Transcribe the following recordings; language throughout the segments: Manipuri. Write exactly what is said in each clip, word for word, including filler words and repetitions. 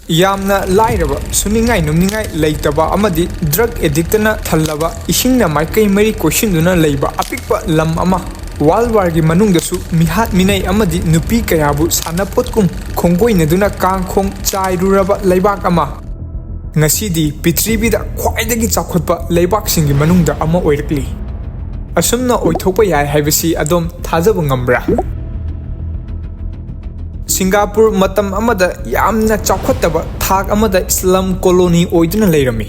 ꯌꯥꯝꯅ ꯂꯥꯏꯔꯕ, ꯁꯨꯅꯤꯡꯉꯥꯏ ꯅꯨꯡꯅꯤꯡꯉꯥꯏ ꯂꯩꯇꯕ ꯑꯃꯗꯤ ꯗ꯭ꯔꯒ ꯑꯦꯗꯤꯛꯇꯅ ꯊꯜꯂꯕ, ꯏꯁꯤꯡꯅ ꯃꯥꯏꯀꯩ ꯃꯔꯤ ꯀꯣꯏꯁꯤꯟꯗꯨꯅ ꯂꯩꯕ ꯑꯄꯤꯛꯄ ꯂꯝ ꯑꯃ꯫ ꯋꯥꯔꯜ ꯋꯥꯔꯒꯤ ꯃꯅꯨꯡꯗꯁꯨ ꯃꯤꯍꯥꯠ ꯃꯤꯅꯩ ꯑꯃꯗꯤ ꯅꯨꯄꯤ ꯀꯌꯥꯕꯨ ꯁꯥꯟꯅꯄꯣꯠꯀꯨꯝ ꯈꯣꯡꯒꯣꯏꯅꯗꯨꯅ ꯀꯥꯡ ꯈꯣꯡ ꯆꯥꯏꯔꯨꯔꯕ ꯂꯩꯕꯥꯛ ꯑꯃ꯫ ꯉꯁꯤꯗꯤ ꯄ꯭ꯔꯤꯊꯤꯕꯤꯗ ꯈ꯭ꯋꯥꯏꯗꯒꯤ ꯆꯥꯎꯈꯠꯄ ꯂꯩꯕꯥꯛꯁꯤꯡꯒꯤ ꯃꯅꯨꯡꯗ ꯑꯃ ꯑꯣꯏꯔꯛꯂꯤ꯫ ꯑꯁꯨꯝꯅ ꯑꯣꯏꯊꯣꯛꯄ ꯌꯥꯏ ꯍꯥꯏꯕꯁꯤ ꯑꯗꯣꯝ ꯊꯥꯖꯕ ꯉꯝꯕ꯭ꯔꯥ? ꯁꯤꯡꯒꯥꯄꯨꯔ ꯃꯇꯝ ꯑꯃꯗ ꯌꯥꯝꯅ ꯆꯥꯎꯈꯠꯇꯕ ꯊꯥꯛ ꯑꯃꯗ ꯁ꯭ꯂꯝ ꯀꯣꯂꯣꯅꯤ ꯑꯣꯏꯗꯨꯅ ꯂꯩꯔꯝꯃꯤ꯫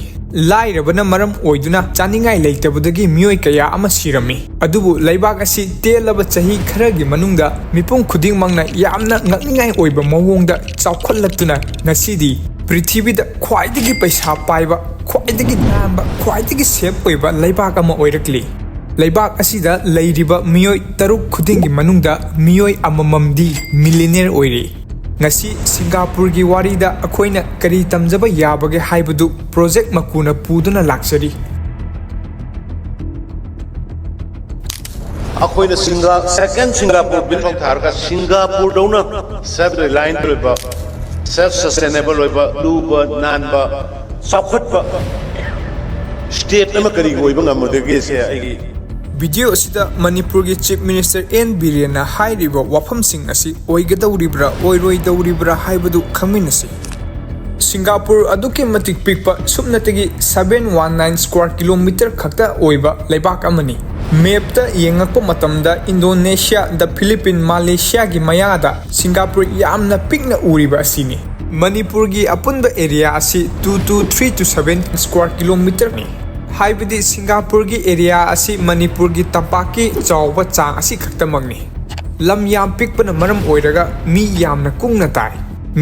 ꯂꯥꯏꯔꯕꯅ ꯃꯔꯝ ꯑꯣꯏꯗꯨꯅ ꯆꯥꯅꯤꯡꯉꯥꯏ ꯂꯩꯇꯕꯗꯒꯤ ꯃꯤꯑꯣꯏ ꯀꯌꯥ ꯑꯃ ꯁꯤꯔꯝꯃꯤ꯫ ꯑꯗꯨꯕꯨ ꯂꯩꯕꯥꯛ ꯑꯁꯤ ꯇꯦꯜꯂꯕ ꯆꯍꯤ ꯈꯔꯒꯤ ꯃꯅꯨꯡꯗ ꯃꯤꯄꯨꯝ ꯈꯨꯗꯤꯡꯃꯛꯅ ꯌꯥꯝꯅ ꯉꯛꯅꯤꯡꯉꯥꯏ ꯑꯣꯏꯕ ꯃꯑꯣꯡꯗ ꯆꯥꯎꯈꯠꯂꯛꯇꯨꯅ ꯉꯁꯤꯗꯤ ꯄ꯭ꯔꯤꯊꯤꯕꯤꯗ ꯈ꯭ꯋꯥꯏꯗꯒꯤ ꯄꯩꯁꯥ ꯄꯥꯏꯕ, ꯈ꯭ꯋꯥꯏꯗꯒꯤ ꯅꯥꯟꯕ, ꯈ꯭ꯋꯥꯏꯗꯒꯤ ꯁꯦꯐ ꯑꯣꯏꯕ ꯂꯩꯕꯥꯛ ꯑꯃ ꯑꯣꯏꯔꯛꯂꯤ꯫ ꯂꯩꯕꯥꯛ ꯑꯁꯤꯗ ꯂꯩꯔꯤꯕ ꯃꯤꯑꯣꯏ ꯇꯔꯨꯛ ꯈꯨꯗꯤꯡꯒꯤ ꯃꯅꯨꯡꯗ ꯃꯤꯑꯣꯏ ꯑꯃꯃꯝꯗꯤ ꯃꯤꯂꯤꯅꯤꯌꯔ ꯑꯣꯏꯔꯤ꯫ ꯉꯁꯤ ꯁꯤꯡꯒꯥꯄꯨꯔꯒꯤ ꯋꯥꯔꯤꯗ ꯑꯩꯈꯣꯏꯅ ꯀꯔꯤ ꯇꯝꯖꯕ ꯌꯥꯕꯒꯦ ꯍꯥꯏꯕꯗꯨ ꯄ꯭ꯔꯣꯖꯦꯛ ꯃꯀꯨꯅ ꯄꯨꯗꯨꯅ ꯂꯥꯛꯆꯔꯤ꯫ ꯑꯩꯈꯣꯏꯅ ꯁꯤꯡꯒꯥ ꯁꯦꯀꯦꯟ ꯁꯤꯡꯒꯥꯄꯨꯔ ꯕꯤꯜ ꯐꯥꯎ ꯊꯥꯔꯒ ꯁꯤꯡꯒꯥꯄꯨꯔꯗꯧꯅ ꯁꯦꯜꯐ ꯔꯤꯂꯥꯏꯟ ꯑꯣꯏꯕ, ꯁꯦꯜꯐ ꯁꯁꯇꯦꯅꯦꯕꯜ ꯑꯣꯏꯕ, ꯂꯨꯕ ꯅꯥꯟꯕ, ꯆꯥꯎꯈꯠꯄ ꯁ꯭ꯇꯦꯠ ꯑꯃ ꯀꯔꯤꯒꯤ ꯑꯣꯏꯕ ꯉꯝꯃꯣꯏꯗꯒꯦꯁꯦ ꯑꯩꯒꯤ ꯚꯤꯗꯤꯑꯣ ꯑꯁꯤꯗ ꯃꯅꯤꯄꯨꯔꯒꯤ ꯆꯤꯐ ꯃꯤꯅꯤꯁꯇꯔ ꯑꯦꯟ ꯕꯤꯔꯦꯟꯅ ꯍꯥꯏꯔꯤꯕ ꯋꯥꯐꯝꯁꯤꯡ ꯑꯁꯤ ꯑꯣꯏꯒꯗꯧꯔꯤꯕ꯭ꯔꯥ ꯑꯣꯏꯔꯣꯏꯗꯧꯔꯤꯕ꯭ꯔꯥ ꯍꯥꯏꯕꯗꯨ ꯈꯪꯃꯤꯟꯅꯁꯤ꯫ ꯁꯤꯡꯒꯥꯄꯨꯔ ꯑꯗꯨꯛꯀꯤ ꯃꯇꯤꯛ ꯄꯤꯛꯄ, ꯁꯨꯞꯅꯇꯒꯤ seven one nine square kilometre ꯈꯛꯇ ꯑꯣꯏꯕ ꯂꯩꯕꯥꯛ ꯑꯃꯅꯤ꯫ ꯃꯦꯞꯇ ꯌꯦꯡꯉꯛꯄ ꯃꯇꯝꯗ ꯏꯟꯗꯣꯅꯦꯁꯤꯌꯥ, ꯗ ꯐꯤꯂꯤꯄꯤꯟ, ꯃꯥꯂꯦꯁꯤꯌꯥꯒꯤ ꯃꯌꯥꯗ ꯁꯤꯡꯒꯥꯄꯨꯔ ꯌꯥꯝꯅ ꯄꯤꯛꯅ ꯎꯔꯤꯕ ꯑꯁꯤꯅꯤ꯫ ꯃꯅꯤꯄꯨꯔꯒꯤ ꯑꯄꯨꯟꯕ ꯑꯦꯔꯤꯌꯥ ꯑꯁꯤ two two three two seven square kilometre ꯅꯤ꯫ ꯍꯥꯏꯕꯗꯤ ꯁꯤꯡꯒꯥꯄꯨꯔꯒꯤ ꯑꯦꯔꯤꯌꯥ ꯑꯁꯤ ꯃꯅꯤꯄꯨꯔꯒꯤ ꯇꯝꯄꯥꯛꯀꯤ ꯆꯥꯎꯕ ꯆꯥꯡ ꯑꯁꯤ ꯈꯛꯇꯃꯛꯅꯤ꯫ ꯂꯝ ꯌꯥꯝ ꯄꯤꯛꯄꯅ ꯃꯔꯝ ꯑꯣꯏꯔꯒ ꯃꯤ ꯌꯥꯝꯅ ꯀꯨꯡꯅ ꯇꯥꯏ꯫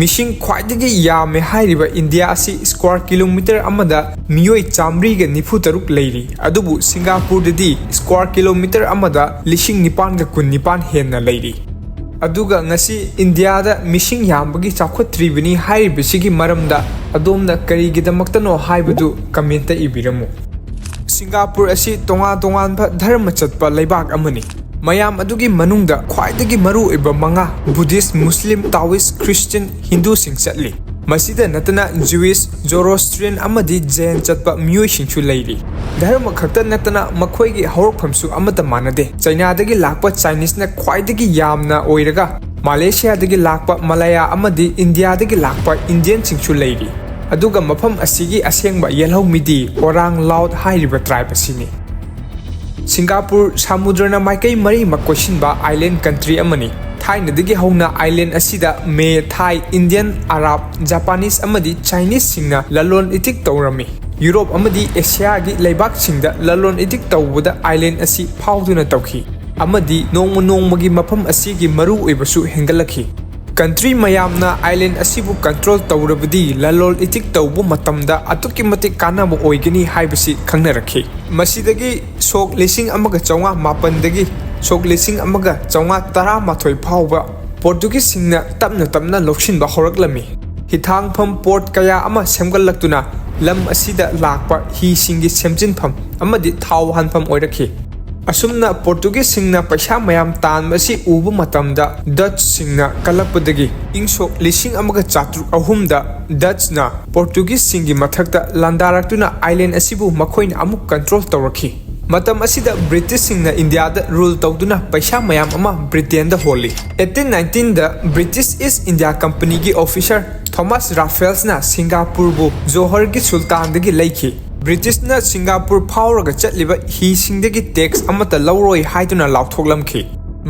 ꯃꯤꯁꯤꯡ ꯈ꯭ꯋꯥꯏꯗꯒꯤ ꯌꯥꯝꯃꯦ ꯍꯥꯏꯔꯤꯕ ꯏꯟꯗꯤꯌꯥ ꯑꯁꯤ square kilometre ꯑꯃꯗ ꯃꯤꯑꯣꯏ ꯆꯥꯃꯔꯤꯒ ꯅꯤꯐꯨ ꯇꯔꯨꯛ ꯂꯩꯔꯤ, ꯑꯗꯨꯕꯨ ꯁꯤꯡꯒꯥꯄꯨꯔꯗꯗꯤ square kilometre ꯑꯃꯗ ꯂꯤꯁꯤꯡ ꯅꯤꯄꯥꯟꯒ ꯀꯨꯟ ꯅꯤꯄꯥꯟ ꯍꯦꯟꯅ ꯂꯩꯔꯤ꯫ ꯑꯗꯨꯒ ꯉꯁꯤ ꯏꯟꯗꯤꯌꯥꯗ ꯃꯤꯁꯤꯡ ꯌꯥꯝꯕꯒꯤ ꯆꯥꯎꯈꯠꯇ꯭ꯔꯤꯕꯅꯤ ꯍꯥꯏꯔꯤꯕꯁꯤꯒꯤ ꯃꯔꯝꯗ ꯑꯗꯣꯝꯅ ꯀꯔꯤꯒꯤꯗꯃꯛꯇꯅꯣ ꯍꯥꯏꯕꯗꯨ ꯀꯃꯦꯟꯇ ꯏꯕꯤꯔꯝꯃꯨ꯫ ꯁꯤꯡꯒꯥꯄꯨꯔ ꯑꯁꯤ ꯇꯣꯉꯥꯟ ꯇꯣꯉꯥꯟꯕ ꯙꯔꯃ ꯆꯠꯄ ꯂꯩꯕꯥꯛ ꯑꯃꯅꯤ꯫ ꯃꯌꯥꯝ ꯑꯗꯨꯒꯤ ꯃꯅꯨꯡꯗ ꯈ꯭ꯋꯥꯏꯗꯒꯤ ꯃꯔꯨꯑꯣꯏꯕ ꯃꯉꯥ ꯕꯨꯙꯤꯁ, ꯃꯨꯁꯂꯤꯝ, ꯇꯥꯑꯣꯏꯁ, ꯈ꯭ꯔꯤꯁꯇꯤꯌꯟ, ꯍꯤꯟꯗꯨꯁꯤꯡ ꯆꯠꯂꯤ꯫ ꯃꯁꯤꯗ ꯅꯠꯇꯅ Jewish, Zoroastrian ꯑꯃꯗꯤ Jain ꯆꯠꯄ ꯃꯤꯑꯣꯏꯁꯤꯡꯁꯨ ꯂꯩꯔꯤ꯫ ꯙꯔꯃ ꯈꯛꯇ ꯅꯠꯇꯅ ꯃꯈꯣꯏꯒꯤ ꯍꯧꯔꯛꯐꯝꯁꯨ ꯑꯃꯠꯇ ꯃꯥꯟꯅꯗꯦ꯫ ꯆꯩꯅꯥꯗꯒꯤ ꯂꯥꯛꯄ Chineseꯅ ꯈ꯭ꯋꯥꯏꯗꯒꯤ ꯌꯥꯝꯅ ꯑꯣꯏꯔꯒ, ꯃꯥꯂꯦꯁꯤꯌꯥꯗꯒꯤ ꯂꯥꯛꯄ ꯃꯂꯥꯌꯥ ꯑꯃꯗꯤ ꯏꯟꯗꯤꯌꯥꯗꯒꯤ ꯂꯥꯛꯄ Indianꯁꯤꯡꯁꯨ ꯂꯩꯔꯤ꯫ ꯑꯗꯨꯒ ꯃꯐꯝ ꯑꯁꯤꯒꯤ ꯑꯁꯦꯡꯕ ꯌꯦꯜꯍꯧꯃꯤꯗꯤ ꯑꯣꯔꯥꯡ ꯂꯥꯎꯠ ꯍꯥꯏꯔꯤꯕ tribe ꯑꯁꯤꯅꯤ꯫ ꯁꯤꯡꯒꯥꯄꯨꯔ ꯁꯃꯨꯗ꯭ꯔꯅ ꯃꯥꯏꯀꯩ ꯃꯔꯤꯃꯛ ꯀꯣꯏꯁꯤꯟꯕ island country ꯑꯃꯅꯤ꯫ ꯊꯥꯏꯅꯗꯒꯤ ꯍꯧꯅ island ꯑꯁꯤꯗ ꯃꯦ, ꯊꯥꯏ, Indian, Arab, Japanese ꯑꯃꯗꯤ Chineseꯁꯤꯡꯅ ꯂꯂꯣꯟ ꯏꯇꯤꯛ ꯇꯧꯔꯝꯃꯤ꯫ ꯌꯨꯔꯣꯞ ꯑꯃꯗꯤ ꯑꯦꯁꯤꯌꯥꯒꯤ ꯂꯩꯕꯥꯛꯁꯤꯡꯗ ꯂꯂꯣꯟ ꯏꯇꯤꯛ ꯇꯧꯕꯗ island ꯑꯁꯤ ꯐꯥꯎꯗꯨꯅ ꯇꯧꯈꯤ ꯑꯃꯗꯤ ꯅꯣꯡꯃ ꯅꯣꯡꯃꯒꯤ ꯃꯐꯝ ꯑꯁꯤꯒꯤ ꯃꯔꯨ ꯑꯣꯏꯕꯁꯨ ꯍꯦꯟꯒꯠꯂꯛꯈꯤ꯫ Country ꯃꯌꯥꯝꯅ island ꯑꯁꯤꯕꯨ control ꯇꯧꯔꯕꯗꯤ ꯂꯂꯣꯟ ꯏꯇꯤꯛ ꯇꯧꯕ ꯃꯇꯝꯗ ꯑꯗꯨꯛꯀꯤ ꯃꯇꯤꯛ ꯀꯥꯟꯅꯕ ꯑꯣꯏꯒꯅꯤ ꯍꯥꯏꯕꯁꯤ ꯈꯪꯅꯔꯛꯈꯤ꯫ ꯃꯁꯤꯗꯒꯤ ꯁꯣꯛ ꯂꯤꯁꯤꯡ ꯑꯃꯒ ꯆꯥꯝꯃꯉꯥ ꯃꯥꯄꯟꯗꯒꯤ ꯁꯣꯛ ꯂꯤꯁꯤꯡ ꯑꯃꯒ ꯆꯥꯝꯃꯉꯥ ꯇꯔꯥꯃꯥꯊꯣꯏ ꯐꯥꯎꯕ ꯄꯣꯔꯇꯨꯒꯤꯖꯁꯤꯡꯅ ꯇꯞꯅ ꯇꯞꯅ ꯂꯧꯁꯤꯟꯕ ꯍꯧꯔꯛꯂꯝꯃꯤ꯫ ꯍꯤꯊꯥꯡꯐꯝ port ꯀꯌꯥ ꯑꯃ ꯁꯦꯝꯒꯠꯂꯛꯇꯨꯅ ꯂꯝ ꯑꯁꯤꯗ ꯂꯥꯛꯄ ꯍꯤꯁꯤꯡꯒꯤ ꯁꯦꯝꯖꯤꯟꯐꯝ ꯑꯃꯗꯤ ꯊꯥꯎ ꯍꯥꯟꯐꯝ ꯑꯣꯏꯔꯛꯈꯤ꯫ ꯑꯁꯨꯝꯅ ꯄꯣꯔꯇꯨꯒꯤꯖꯁꯤꯡꯅ ꯄꯩꯁꯥ ꯃꯌꯥꯝ ꯇꯥꯟꯕ ꯑꯁꯤ ꯎꯕ ꯃꯇꯝꯗ Dutchꯁꯤꯡꯅ ꯀꯜꯂꯛꯄꯗꯒꯤ ꯏꯪ ꯁꯣꯛ ꯂꯤꯁꯤꯡ ꯑꯃꯒ ꯆꯥꯇ꯭ꯔꯨꯛ ꯑꯍꯨꯝꯗ Dutchꯅ ꯄꯣꯔꯇꯨꯒꯤꯖꯁꯤꯡꯒꯤ ꯃꯊꯛꯇ ꯂꯥꯟꯗꯥꯔꯛꯇꯨꯅ island ꯑꯁꯤꯕꯨ ꯃꯈꯣꯏꯅ ꯑꯃꯨꯛ control ꯇꯧꯔꯛꯈꯤ꯫ ꯃꯇꯝ ꯑꯁꯤꯗ Britishꯁꯤꯡꯅ ꯏꯟꯗꯤꯌꯥꯗ rule ꯇꯧꯗꯨꯅ ꯄꯩꯁꯥ ꯃꯌꯥꯝ ꯑꯃ Britainꯗ ꯍꯣꯜꯂꯤ꯫ Eighteen nineteenꯗ British East India Companyꯒꯤ officer Thomas Rafflesꯅ ꯁꯤꯡꯒꯥꯄꯨꯔꯕꯨ ꯖꯣꯍꯔꯒꯤ ꯁꯨꯜꯇꯥꯟꯗꯒꯤ ꯂꯩꯈꯤ꯫ Britishꯅ ꯁꯤꯡꯒꯥꯄꯨꯔ ꯐꯥꯎꯔꯒ ꯆꯠꯂꯤꯕ ꯍꯤꯁꯤꯡꯗꯒꯤ tax ꯑꯃꯠꯇ ꯂꯧꯔꯣꯏ ꯍꯥꯏꯗꯨꯅ ꯂꯥꯎꯊꯣꯛꯂꯝꯈꯤ꯫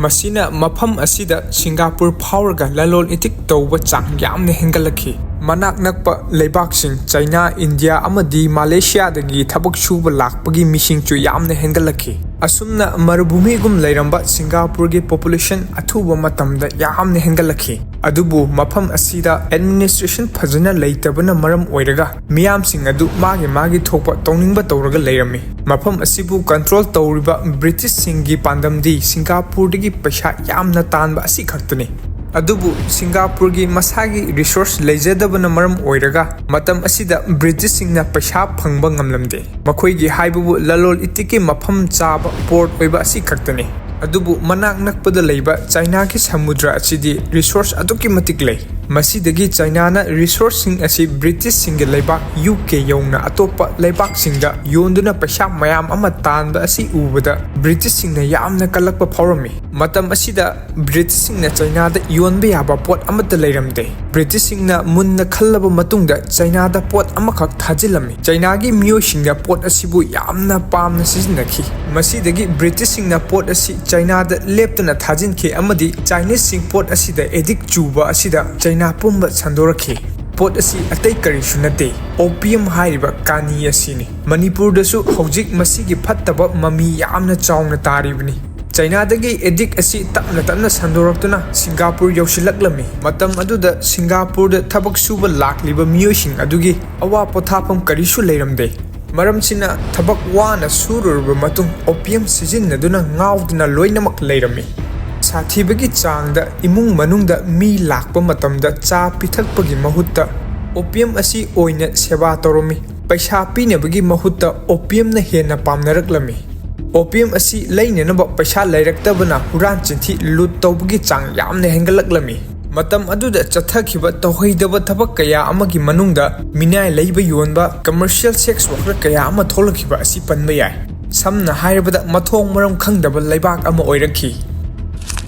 ꯃꯁꯤꯅ ꯃꯐꯝ ꯑꯁꯤꯗ ꯁꯤꯡꯒꯥꯄꯨꯔ ꯐꯥꯎꯔꯒ ꯂꯂꯣꯟ ꯏꯇꯤꯛ ꯇꯧꯕ ꯆꯥꯡ ꯌꯥꯝꯅ ꯍꯦꯟꯒꯠꯂꯛꯈꯤ꯫ ꯃꯅꯥꯛ ꯅꯛꯄ ꯂꯩꯕꯥꯛꯁꯤꯡ ꯆꯩꯅꯥ, ꯏꯟꯗꯤꯌꯥ ꯑꯃꯗꯤ ꯃꯥꯂꯦꯁꯤꯌꯥꯗꯒꯤ ꯊꯕꯛ ꯁꯨꯕ ꯂꯥꯛꯄꯒꯤ ꯃꯤꯁꯤꯡꯁꯨ ꯌꯥꯝꯅ ꯍꯦꯟꯒꯠꯂꯛꯈꯤ꯫ ꯑꯁꯨꯝꯅ ꯃꯔꯨꯚꯨꯃꯤꯒꯨꯝ ꯂꯩꯔꯝꯕ ꯁꯤꯡꯒꯥꯄꯨꯔꯒꯤ population ꯑꯊꯨꯕ ꯃꯇꯝꯗ ꯌꯥꯝꯅ ꯍꯦꯟꯒꯠꯂꯛꯈꯤ꯫ ꯑꯗꯨꯕꯨ ꯃꯐꯝ ꯑꯁꯤꯗ administration ꯐꯖꯅ ꯂꯩꯇꯕꯅ ꯃꯔꯝ ꯑꯣꯏꯔꯒ ꯃꯤꯌꯥꯝꯁꯤꯡ ꯑꯗꯨ ꯃꯥꯒꯤ ꯃꯥꯒꯤ ꯊꯣꯛꯄ ꯇꯧꯅꯤꯡꯕ ꯇꯧꯔꯒ ꯂꯩꯔꯝꯃꯤ꯫ ꯃꯐꯝ ꯑꯁꯤꯕꯨ control ꯇꯧꯔꯤꯕ Britishꯁꯤꯡꯒꯤ ꯄꯥꯟꯗꯝꯗꯤ ꯁꯤꯡꯒꯥꯄꯨꯔꯗꯒꯤ ꯄꯩꯁꯥ ꯌꯥꯝꯅ ꯇꯥꯟꯕ ꯑꯁꯤ ꯈꯛꯇꯅꯤ꯫ ꯑꯗꯨꯕꯨ ꯁꯤꯡꯒꯥꯄꯨꯔꯒꯤ ꯃꯁꯥꯒꯤ resource ꯂꯩꯖꯗꯕꯅ ꯃꯔꯝ ꯑꯣꯏꯔꯒ ꯃꯇꯝ ꯑꯁꯤꯗ Britishꯁꯤꯡꯅ ꯄꯩꯁꯥ ꯐꯪꯕ ꯉꯝꯂꯝꯗꯦ꯫ ꯃꯈꯣꯏꯒꯤ ꯍꯥꯏꯕꯕꯨ ꯂꯂꯣꯟ ꯏꯇꯤꯛꯀꯤ ꯃꯐꯝ ꯆꯥꯕ port ꯑꯣꯏꯕ ꯑꯁꯤ ꯈꯛꯇꯅꯤ꯫ ꯑꯗꯨꯕꯨ ꯃꯅꯥꯛ ꯅꯛꯄꯗ ꯂꯩꯕ ꯆꯥꯏꯅꯥꯒꯤ ꯁꯃꯨꯗ꯭ꯔ ꯑꯁꯤꯗꯤ resource ꯑꯗꯨꯛꯀꯤ ꯃꯇꯤꯛ ꯂꯩ꯫ ꯃꯁꯤꯗꯒꯤ ꯆꯥꯏꯅꯥꯅ ꯔꯤꯁꯣꯔꯁꯁꯤꯡ ꯑꯁꯤ ꯕ꯭ꯔꯤꯇꯤꯁꯁꯤꯡꯒꯤ ꯂꯩꯕꯥꯛ ꯌꯨ ꯀꯦ ꯌꯧꯅ ꯑꯇꯣꯞꯄ ꯂꯩꯕꯥꯛꯁꯤꯡꯗ ꯌꯣꯟꯗꯨꯅ ꯄꯩꯁꯥ ꯃꯌꯥꯝ ꯑꯃ ꯇꯥꯟꯕ ꯑꯁꯤ ꯎꯕꯗ ꯕ꯭ꯔꯤꯇꯤꯁꯁꯤꯡꯅ ꯌꯥꯝꯅ ꯀꯜꯂꯛꯄ ꯐꯥꯎꯔꯝꯃꯤ꯫ ꯃꯇꯝ ꯑꯁꯤꯗ ꯕ꯭ꯔꯤꯇꯤꯁꯁꯤꯡꯅ ꯆꯥꯏꯅꯥꯗ ꯌꯣꯟꯕ ꯌꯥꯕ ꯄꯣꯠ ꯑꯃꯠꯇ ꯂꯩꯔꯝꯗꯦ꯫ ꯕ꯭ꯔꯤꯇꯤꯁꯁꯤꯡꯅ ꯃꯨꯟꯅ ꯈꯜꯂꯕ ꯃꯇꯨꯡꯗ ꯆꯥꯏꯅꯥꯗ ꯄꯣꯠ ꯑꯃꯈꯛ ꯊꯥꯖꯤꯜꯂꯝꯃꯤ꯫ ꯆꯥꯏꯅꯥꯒꯤ ꯃꯤꯑꯣꯏꯁꯤꯡꯅ ꯄꯣꯠ ꯑꯁꯤꯕꯨ ꯌꯥꯝꯅ ꯄꯥꯝꯅ ꯁꯤꯖꯤꯟꯅꯈꯤ꯫ ꯃꯁꯤꯗꯒꯤ ꯕ꯭ꯔꯤꯇꯤꯁꯁꯤꯡꯅ ꯄꯣꯠ ꯑꯁꯤ ꯆꯥꯏꯅꯥꯗ ꯂꯦꯞꯇꯅ ꯊꯥꯖꯤꯟꯈꯤ ꯑꯃꯗꯤ ꯆꯥꯏꯅꯤꯁꯁꯤꯡ ꯄꯣꯠ ꯑꯁꯤꯗ ꯑꯦꯗꯤꯛ ꯆꯨꯕ ꯑꯁꯤꯗ ꯆꯥꯏꯅꯥ ꯄꯨꯝꯕ ꯁꯟꯗꯣꯔꯛꯈꯤ꯫ ꯄꯣꯠ ꯑꯁꯤ ꯑꯇꯩ ꯀꯔꯤꯁꯨ ꯅꯠꯇꯦ, ꯑꯣꯄꯤꯌꯝ ꯍꯥꯏꯔꯤꯕ ꯀꯥꯅꯤ ꯑꯁꯤꯅꯤ꯫ ꯃꯅꯤꯄꯨꯔꯗꯁꯨ ꯍꯧꯖꯤꯛ ꯃꯁꯤꯒꯤ ꯐꯠꯇꯕ ꯃꯃꯤ ꯌꯥꯝꯅ ꯆꯥꯎꯅ ꯇꯥꯔꯤꯕꯅꯤ꯫ ꯆꯥꯏꯅꯥꯗꯒꯤ ꯑꯦꯗꯤꯛ ꯑꯁꯤ ꯇꯞꯅ ꯇꯞꯅ ꯁꯟꯗꯣꯔꯛꯇꯨꯅ ꯁꯤꯡꯒꯥꯄꯨꯔ ꯌꯧꯁꯤꯜꯂꯛꯂꯝꯃꯤ꯫ ꯃꯇꯝ ꯑꯗꯨꯗ ꯁꯤꯡꯒꯥꯄꯨꯔꯗ ꯊꯕꯛ ꯁꯨꯕ ꯂꯥꯛꯂꯤꯕ ꯃꯤꯑꯣꯏꯁꯤꯡ ꯑꯗꯨꯒꯤ ꯑꯋꯥ ꯄꯣꯊꯥꯐꯝ ꯀꯔꯤꯁꯨ ꯂꯩꯔꯝꯗꯦ꯫ ꯃꯔꯝꯁꯤꯅ ꯊꯕꯛ ꯋꯥꯅ ꯁꯨꯔꯨꯔꯕ ꯃꯇꯨꯡ ꯑꯣꯄꯤꯌꯝ ꯁꯤꯖꯤꯟꯅꯗꯨꯅ ꯉꯥꯎꯗꯨꯅ ꯂꯣꯏꯅꯃꯛ ꯂꯩꯔꯝꯃꯤ꯫ ꯁꯥꯊꯤꯕꯒꯤ ꯆꯥꯡꯗ ꯏꯃꯨꯡ ꯃꯅꯨꯡꯗ ꯃꯤ ꯂꯥꯛꯄ ꯃꯇꯝꯗ ꯆꯥ ꯄꯤꯊꯛꯄꯒꯤ ꯃꯍꯨꯠꯇ ꯑꯣꯄꯤꯌꯝ ꯑꯁꯤ ꯑꯣꯏꯅ ꯁꯦꯕꯥ ꯇꯧꯔꯝꯃꯤ꯫ ꯄꯩꯁꯥ ꯄꯤꯅꯕꯒꯤ ꯃꯍꯨꯠꯇ ꯑꯣꯄꯤꯌꯝꯅ ꯍꯦꯟꯅ ꯄꯥꯝꯅꯔꯛꯂꯝꯃꯤ꯫ ꯑꯣꯄꯤꯌꯝ ꯑꯁꯤ ꯂꯩꯅꯅꯕ ꯄꯩꯁꯥ ꯂꯩꯔꯛꯇꯕꯅ ꯍꯨꯔꯥꯟ ꯆꯤꯟꯊꯤ ꯂꯨꯠ ꯇꯧꯕꯒꯤ ꯆꯥꯡ ꯌꯥꯝꯅ ꯍꯦꯟꯒꯠꯂꯛꯂꯝꯃꯤ꯫ ꯃꯇꯝ ꯑꯗꯨꯗ ꯆꯠꯊꯈꯤꯕ ꯇꯧꯍꯩꯗꯕ ꯊꯕꯛ ꯀꯌꯥ ꯑꯃꯒꯤ ꯃꯅꯨꯡꯗ ꯃꯤꯅꯥꯏ ꯂꯩꯕ ꯌꯣꯟꯕ, ꯀꯃꯔꯁꯤꯌꯦꯜ ꯁꯦꯛꯁ ꯋꯥꯔꯀꯔ ꯀꯌꯥ ꯑꯃ ꯊꯣꯛꯂꯛꯈꯤꯕ ꯑꯁꯤ ꯄꯟꯕ ꯌꯥꯏ꯫ ꯁꯝꯅ ꯍꯥꯏꯔꯕꯗ ꯃꯊꯣꯡ ꯃꯔꯝ ꯈꯪꯗꯕ ꯂꯩꯕꯥꯛ ꯑꯃ ꯑꯣꯏꯔꯛꯈꯤ꯫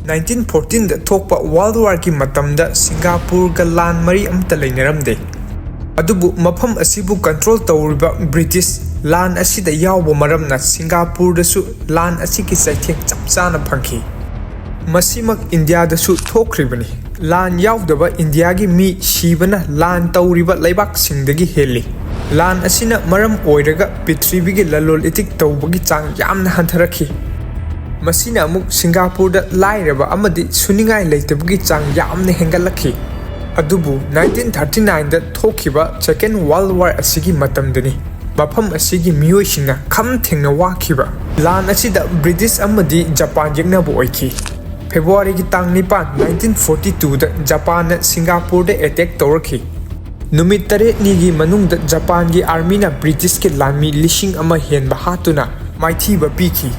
ꯅꯥꯏꯟꯇꯤꯟ ꯐꯣꯔꯇꯤꯟꯗ ꯊꯣꯛꯄ ꯋꯥꯔꯜꯗ ꯋꯥꯔꯒꯤ ꯃꯇꯝꯗ ꯁꯤꯡꯒꯥꯄꯨꯔꯒ ꯂꯥꯟ ꯃꯔꯤ ꯑꯃꯠꯇ ꯂꯩꯅꯔꯝꯗꯦ꯫ ꯑꯗꯨꯕꯨ ꯃꯐꯝ ꯑꯁꯤꯕꯨ ꯀꯟꯇ꯭ꯔꯣꯜ ꯇꯧꯔꯤꯕ ꯕ꯭ꯔꯤꯇꯤꯁ ꯂꯥꯟ ꯑꯁꯤꯗ ꯌꯥꯎꯕ ꯃꯔꯝꯅ ꯁꯤꯡꯒꯥꯄꯨꯔꯗꯁꯨ ꯂꯥꯟ ꯑꯁꯤꯒꯤ ꯆꯩꯊꯦꯡ ꯆꯞ ꯆꯥꯅ ꯐꯪꯈꯤ꯫ ꯃꯁꯤꯃꯛ ꯏꯟꯗꯤꯌꯥꯗꯁꯨ ꯊꯣꯛꯈ꯭ꯔꯤꯕꯅꯤ꯫ ꯂꯥꯟ ꯌꯥꯎꯗꯕ ꯏꯟꯗꯤꯌꯥꯒꯤ ꯃꯤ ꯁꯤꯕꯅ ꯂꯥꯟ ꯇꯧꯔꯤꯕ ꯂꯩꯕꯥꯛꯁꯤꯡꯗꯒꯤ ꯍꯦꯜꯂꯤ꯫ ꯂꯥꯟ ꯑꯁꯤꯅ ꯃꯔꯝ ꯑꯣꯏꯔꯒ ꯄ꯭ꯔꯤꯊꯤꯕꯤꯒꯤ ꯂꯂꯣꯜ ꯏꯇꯤꯛ ꯇꯧꯕꯒꯤ ꯆꯥꯡ ꯌꯥꯝꯅ ꯍꯟꯊꯔꯛꯈꯤ꯫ ꯃꯁꯤꯅ ꯑꯃꯨꯛ ꯁꯤꯡꯒꯥꯄꯨꯔꯗ ꯂꯥꯏꯔꯕ ꯑꯃꯗꯤ ꯁꯨꯅꯤꯡꯉꯥꯏ ꯂꯩꯇꯕꯒꯤ ꯆꯥꯡ ꯌꯥꯝꯅ ꯍꯦꯟꯒꯠꯂꯛꯈꯤ꯫ ꯑꯗꯨꯕꯨ ꯅꯥꯏꯟꯇꯤꯟ ꯊꯥꯔꯇꯤ ꯅꯥꯏꯟꯗ ꯊꯣꯛꯈꯤꯕ ꯁꯦꯀꯦꯟ ꯋꯥꯔꯜꯗ ꯋꯥꯔ ꯑꯁꯤꯒꯤ ꯃꯇꯝꯗꯅꯤ ꯃꯐꯝ ꯑꯁꯤꯒꯤ ꯃꯤꯑꯣꯏꯁꯤꯡꯅ ꯈꯝ ꯊꯦꯡꯅ ꯋꯥꯈꯤꯕ꯫ ꯂꯥꯟ ꯑꯁꯤꯗ ꯕ꯭ꯔꯤꯇꯤꯁ ꯑꯃꯗꯤ ꯖꯄꯥꯟ ꯌꯦꯛꯅꯕ ꯑꯣꯏꯈꯤ꯫ ꯐꯦꯕ꯭ꯔꯨꯋꯥꯔꯤꯒꯤ ꯇꯥꯡ ꯅꯤꯄꯥꯟ, ꯅꯥꯏꯟꯇꯤꯟ ꯐꯣꯔꯇꯤ ꯇꯨꯗ ꯖꯄꯥꯟꯅ ꯁꯤꯡꯒꯥꯄꯨꯔꯗ ꯑꯦꯇꯦꯛ ꯇꯧꯔꯛꯈꯤ꯫ ꯅꯨꯃꯤꯠ ꯇꯔꯦꯠꯅꯤꯒꯤ ꯃꯅꯨꯡꯗ ꯖꯄꯥꯟꯒꯤ ꯑꯥꯔꯃꯤꯅ ꯕ꯭ꯔꯤꯇꯤꯁꯀꯤ ꯂꯥꯟꯃꯤ ꯂꯤꯁꯤꯡ ꯑꯃ ꯍꯦꯟꯕ ꯍꯥꯠꯇꯨꯅ ꯃꯥꯏꯊꯤꯕ ꯄꯤꯈꯤ꯫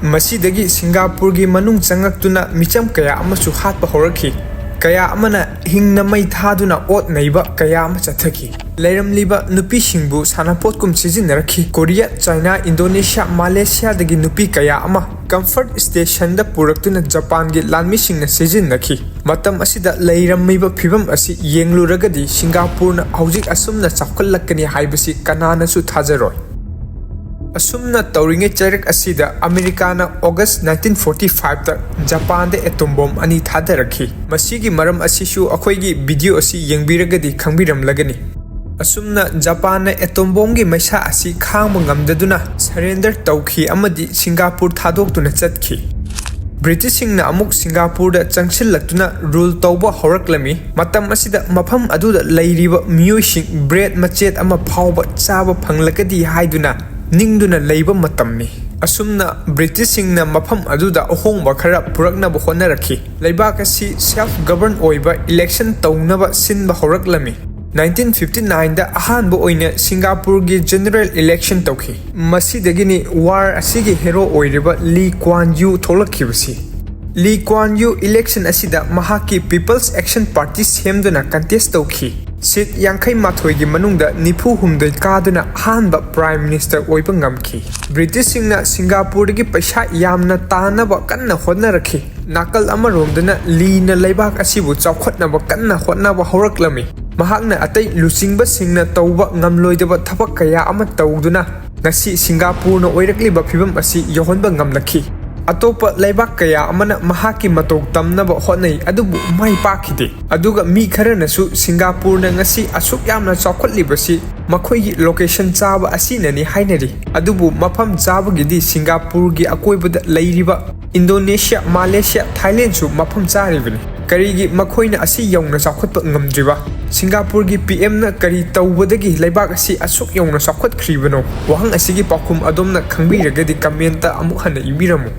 ꯃꯁꯤꯗꯒꯤ ꯁꯤꯡꯒꯥꯄꯨꯔꯒꯤ ꯃꯅꯨꯡ ꯆꯪꯉꯛꯇꯨꯅ ꯃꯤꯆꯝ ꯀꯌꯥ ꯑꯃꯁꯨ ꯍꯥꯠꯄ ꯍꯧꯔꯛꯈꯤ꯫ ꯀꯌꯥ ꯑꯃꯅ ꯍꯤꯡꯅ ꯃꯩ ꯊꯥꯗꯨꯅ ꯑꯣꯠ ꯅꯩꯕ ꯀꯌꯥ ꯑꯃ ꯆꯠꯊꯈꯤ꯫ ꯂꯩꯔꯝꯂꯤꯕ ꯅꯨꯄꯤꯁꯤꯡꯕꯨ ꯁꯥꯟꯅꯄꯣꯠꯀꯨꯝ ꯁꯤꯖꯤꯟꯅꯔꯛꯈꯤ꯫ ꯀꯣꯔꯤꯌꯥ, ꯆꯥꯏꯅꯥ, ꯏꯟꯗꯣꯅꯦꯁꯤꯌꯥ, ꯃꯥꯂꯦꯁꯤꯌꯥꯗꯒꯤ ꯅꯨꯄꯤ ꯀꯌꯥ ꯑꯃ ꯀꯝꯐꯔꯠ ꯁ꯭ꯇꯦꯁꯟꯗ ꯄꯨꯔꯛꯇꯨꯅ ꯖꯄꯥꯟꯒꯤ ꯂꯥꯟꯃꯤꯁꯤꯡꯅ ꯁꯤꯖꯤꯟꯅꯈꯤ꯫ ꯃꯇꯝ ꯑꯁꯤꯗ ꯂꯩꯔꯝꯃꯤꯕ ꯐꯤꯚꯝ ꯑꯁꯤ ꯌꯦꯡꯂꯨꯔꯒꯗꯤ ꯁꯤꯡꯒꯥꯄꯨꯔꯅ ꯍꯧꯖꯤꯛ ꯑꯁꯨꯝꯅ ꯆꯥꯎꯈꯠꯂꯛꯀꯅꯤ ꯍꯥꯏꯕꯁꯤ ꯀꯅꯥꯅꯁꯨ ꯊꯥꯖꯔꯣꯏ꯫ ꯑꯁꯨꯝꯅ ꯇꯧꯔꯤꯉꯩ ꯆꯩꯔꯛ ꯑꯁꯤꯗ ꯑꯃꯦꯔꯤꯀꯥꯅ ꯑꯣꯒꯁ ꯅꯥꯏꯟꯇꯤꯟ ꯐꯣꯔꯇꯤ ꯐꯥꯏꯚꯇ ꯖꯄꯥꯟꯗ ꯑꯦꯇꯣꯝ ꯕꯣꯝ ꯑꯅꯤ ꯊꯥꯗꯔꯛꯈꯤ꯫ ꯃꯁꯤꯒꯤ ꯃꯔꯝ ꯑꯁꯤꯁꯨ ꯑꯩꯈꯣꯏꯒꯤ ꯚꯤꯗꯤꯑꯣ ꯑꯁꯤ ꯌꯦꯡꯕꯤꯔꯒꯗꯤ ꯈꯪꯕꯤꯔꯝꯂꯒꯅꯤ꯫ ꯑꯁꯨꯝꯅ ꯖꯄꯥꯟꯅ ꯑꯦꯇꯣꯝ ꯕꯣꯝꯒꯤ ꯃꯩꯁꯥ ꯑꯁꯤ ꯈꯥꯡꯕ ꯉꯝꯗꯗꯨꯅ ꯁꯔꯦꯟꯗꯔ ꯇꯧꯈꯤ ꯑꯃꯗꯤ ꯁꯤꯡꯒꯥꯄꯨꯔ ꯊꯥꯗꯣꯛꯇꯨꯅ ꯆꯠꯈꯤ꯫ ꯕ꯭ꯔꯤꯇꯤꯁꯁꯤꯡꯅ ꯑꯃꯨꯛ ꯁꯤꯡꯒꯥꯄꯨꯔꯗ ꯆꯪꯁꯤꯜꯂꯛꯇꯨꯅ ꯔꯨꯜ ꯇꯧꯕ ꯍꯧꯔꯛꯂꯝꯃꯤ꯫ ꯃꯇꯝ ꯑꯁꯤꯗ ꯃꯐꯝ ꯑꯗꯨꯗ ꯂꯩꯔꯤꯕ ꯃꯤꯑꯣꯏꯁꯤꯡ ꯕ꯭ꯔꯦꯗ ꯃꯆꯦꯠ ꯑꯃ ꯐꯥꯎꯕ ꯆꯥꯕ ꯐꯪꯂꯒꯗꯤ ꯍꯥꯏꯗꯨꯅ ꯅꯤꯡꯗꯨꯅ ꯂꯩꯕ ꯃꯇꯝꯅꯤ꯫ ꯑꯁꯨꯝꯅ ꯕ꯭ꯔꯤꯇꯤꯁꯁꯤꯡꯅ ꯃꯐꯝ ꯑꯗꯨꯗ ꯑꯍꯣꯡꯕ ꯈꯔ ꯄꯨꯔꯛꯅꯕ ꯍꯣꯠꯅꯔꯛꯈꯤ꯫ ꯂꯩꯕꯥꯛ ꯑꯁꯤ ꯁꯦꯜꯐ ꯒꯕꯔꯟ ꯑꯣꯏꯕ ꯏꯂꯦꯛꯁꯟ ꯇꯧꯅꯕ ꯁꯤꯟꯕ ꯍꯧꯔꯛꯂꯝꯃꯤ꯫ ꯅꯥꯏꯟꯇꯤꯟ ꯐꯤꯐꯇꯤ ꯅꯥꯏꯟꯗ ꯑꯍꯥꯟꯕ ꯑꯣꯏꯅ ꯁꯤꯡꯒꯥꯄꯨꯔꯒꯤ ꯖꯦꯅꯔꯦꯜ ꯏꯂꯦꯛꯁꯟ ꯇꯧꯈꯤ꯫ ꯃꯁꯤꯗꯒꯤꯅꯤ ꯋꯥꯔ ꯑꯁꯤꯒꯤ ꯍꯦꯔꯣ ꯑꯣꯏꯔꯤꯕ ꯂꯤ ꯀ꯭ꯋꯥꯟ ꯌꯨ ꯊꯣꯛꯂꯛꯈꯤꯕꯁꯤ꯫ ꯂꯤ ꯀ꯭ꯋꯥꯟ ꯌꯨ ꯏꯂꯦꯛꯁꯟ ꯑꯁꯤꯗ ꯃꯍꯥꯛꯀꯤ ꯄꯤꯄꯜꯁ ꯑꯦꯛꯁꯟ ꯄꯥꯔꯇꯤ ꯁꯦꯝꯗꯨꯅ ꯀꯟꯇꯦꯁ ꯇꯧꯈꯤ꯫ ꯁꯤꯠ ꯌꯥꯡꯈꯩ ꯃꯥꯊꯣꯏꯒꯤ ꯃꯅꯨꯡꯗ ꯅꯤꯐꯨ ꯍꯨꯝꯗꯣꯏ ꯀꯥꯗꯨꯅ ꯑꯍꯥꯟꯕ ꯄ꯭ꯔꯥꯏꯝ ꯃꯤꯅꯤꯁꯇꯔ ꯑꯣꯏꯕ ꯉꯝꯈꯤ꯫ ꯕ꯭ꯔꯤꯇꯤꯁꯁꯤꯡꯅ ꯁꯤꯡꯒꯥꯄꯨꯔꯗꯒꯤ ꯄꯩꯁꯥ ꯌꯥꯝꯅ ꯇꯥꯅꯕ ꯀꯟꯅ ꯍꯣꯠꯅꯔꯛꯈꯤ꯫ ꯅꯥꯀꯜ ꯑꯃꯔꯣꯝꯗꯅ ꯂꯤꯅ ꯂꯩꯕꯥꯛ ꯑꯁꯤꯕꯨ ꯆꯥꯎꯈꯠꯅꯕ ꯀꯟꯅ ꯍꯣꯠꯅꯕ ꯍꯧꯔꯛꯂꯝꯃꯤ꯫ ꯃꯍꯥꯛꯅ ꯑꯇꯩ ꯂꯨꯆꯤꯡꯕꯁꯤꯡꯅ ꯇꯧꯕ ꯉꯝꯂꯣꯏꯗꯕ ꯊꯕꯛ ꯀꯌꯥ ꯑꯃ ꯇꯧꯗꯨꯅ ꯉꯁꯤ ꯁꯤꯡꯒꯥꯄꯨꯔꯅ ꯑꯣꯏꯔꯛꯂꯤꯕ ꯐꯤꯚꯝ ꯑꯁꯤ ꯌꯧꯍꯟꯕ ꯉꯝꯂꯛꯈꯤ꯫ ꯑꯇꯣꯞꯄ ꯂꯩꯕꯥꯛ ꯀꯌꯥ ꯑꯃꯅ ꯃꯍꯥꯛꯀꯤ ꯃꯇꯧ ꯇꯝꯅꯕ ꯍꯣꯠꯅꯩ, ꯑꯗꯨꯕꯨ ꯃꯥꯏ ꯄꯥꯛꯈꯤꯗꯦ꯫ ꯑꯗꯨꯒ ꯃꯤ ꯈꯔꯅꯁꯨ ꯁꯤꯡꯒꯥꯄꯨꯔꯅ ꯉꯁꯤ ꯑꯁꯨꯛ ꯌꯥꯝꯅ ꯆꯥꯎꯈꯠꯂꯤꯕꯁꯤ ꯃꯈꯣꯏꯒꯤ ꯂꯣꯀꯦꯁꯟ ꯆꯥꯕ ꯑꯁꯤꯅꯅꯤ ꯍꯥꯏꯅꯔꯤ꯫ ꯑꯗꯨꯕꯨ ꯃꯐꯝ ꯆꯥꯕꯒꯤꯗꯤ ꯁꯤꯡꯒꯥꯄꯨꯔꯒꯤ ꯑꯀꯣꯏꯕꯗ ꯂꯩꯔꯤꯕ ꯏꯟꯗꯣꯅꯦꯁꯤꯌꯥ, ꯃꯥꯂꯦꯁꯤꯌꯥ, ꯊꯥꯏꯂꯦꯟꯁꯨ ꯃꯐꯝ ꯆꯥꯔꯤꯕꯅꯤ꯫ ꯀꯔꯤꯒꯤ ꯃꯈꯣꯏꯅ ꯑꯁꯤ ꯌꯧꯅ ꯆꯥꯎꯈꯠꯄ ꯉꯝꯗ꯭ꯔꯤꯕ? ꯁꯤꯡꯒꯥꯄꯨꯔꯒꯤ ꯄꯤ ꯑꯦꯝꯅ ꯀꯔꯤ ꯇꯧꯕꯗꯒꯤ ꯂꯩꯕꯥꯛ ꯑꯁꯤ ꯑꯁꯨꯛ ꯌꯧꯅ ꯆꯥꯎꯈꯠꯈ꯭ꯔꯤꯕꯅꯣ? ꯋꯥꯍꯪ ꯑꯁꯤꯒꯤ ꯄꯥꯎꯈꯨꯝ ꯑꯗꯣꯝꯅ ꯈꯪꯕꯤꯔꯒꯗꯤ ꯀꯃꯦꯟꯇ ꯑꯃꯨꯛ ꯍꯟꯅ ꯏꯕꯤꯔꯝꯃꯨ꯫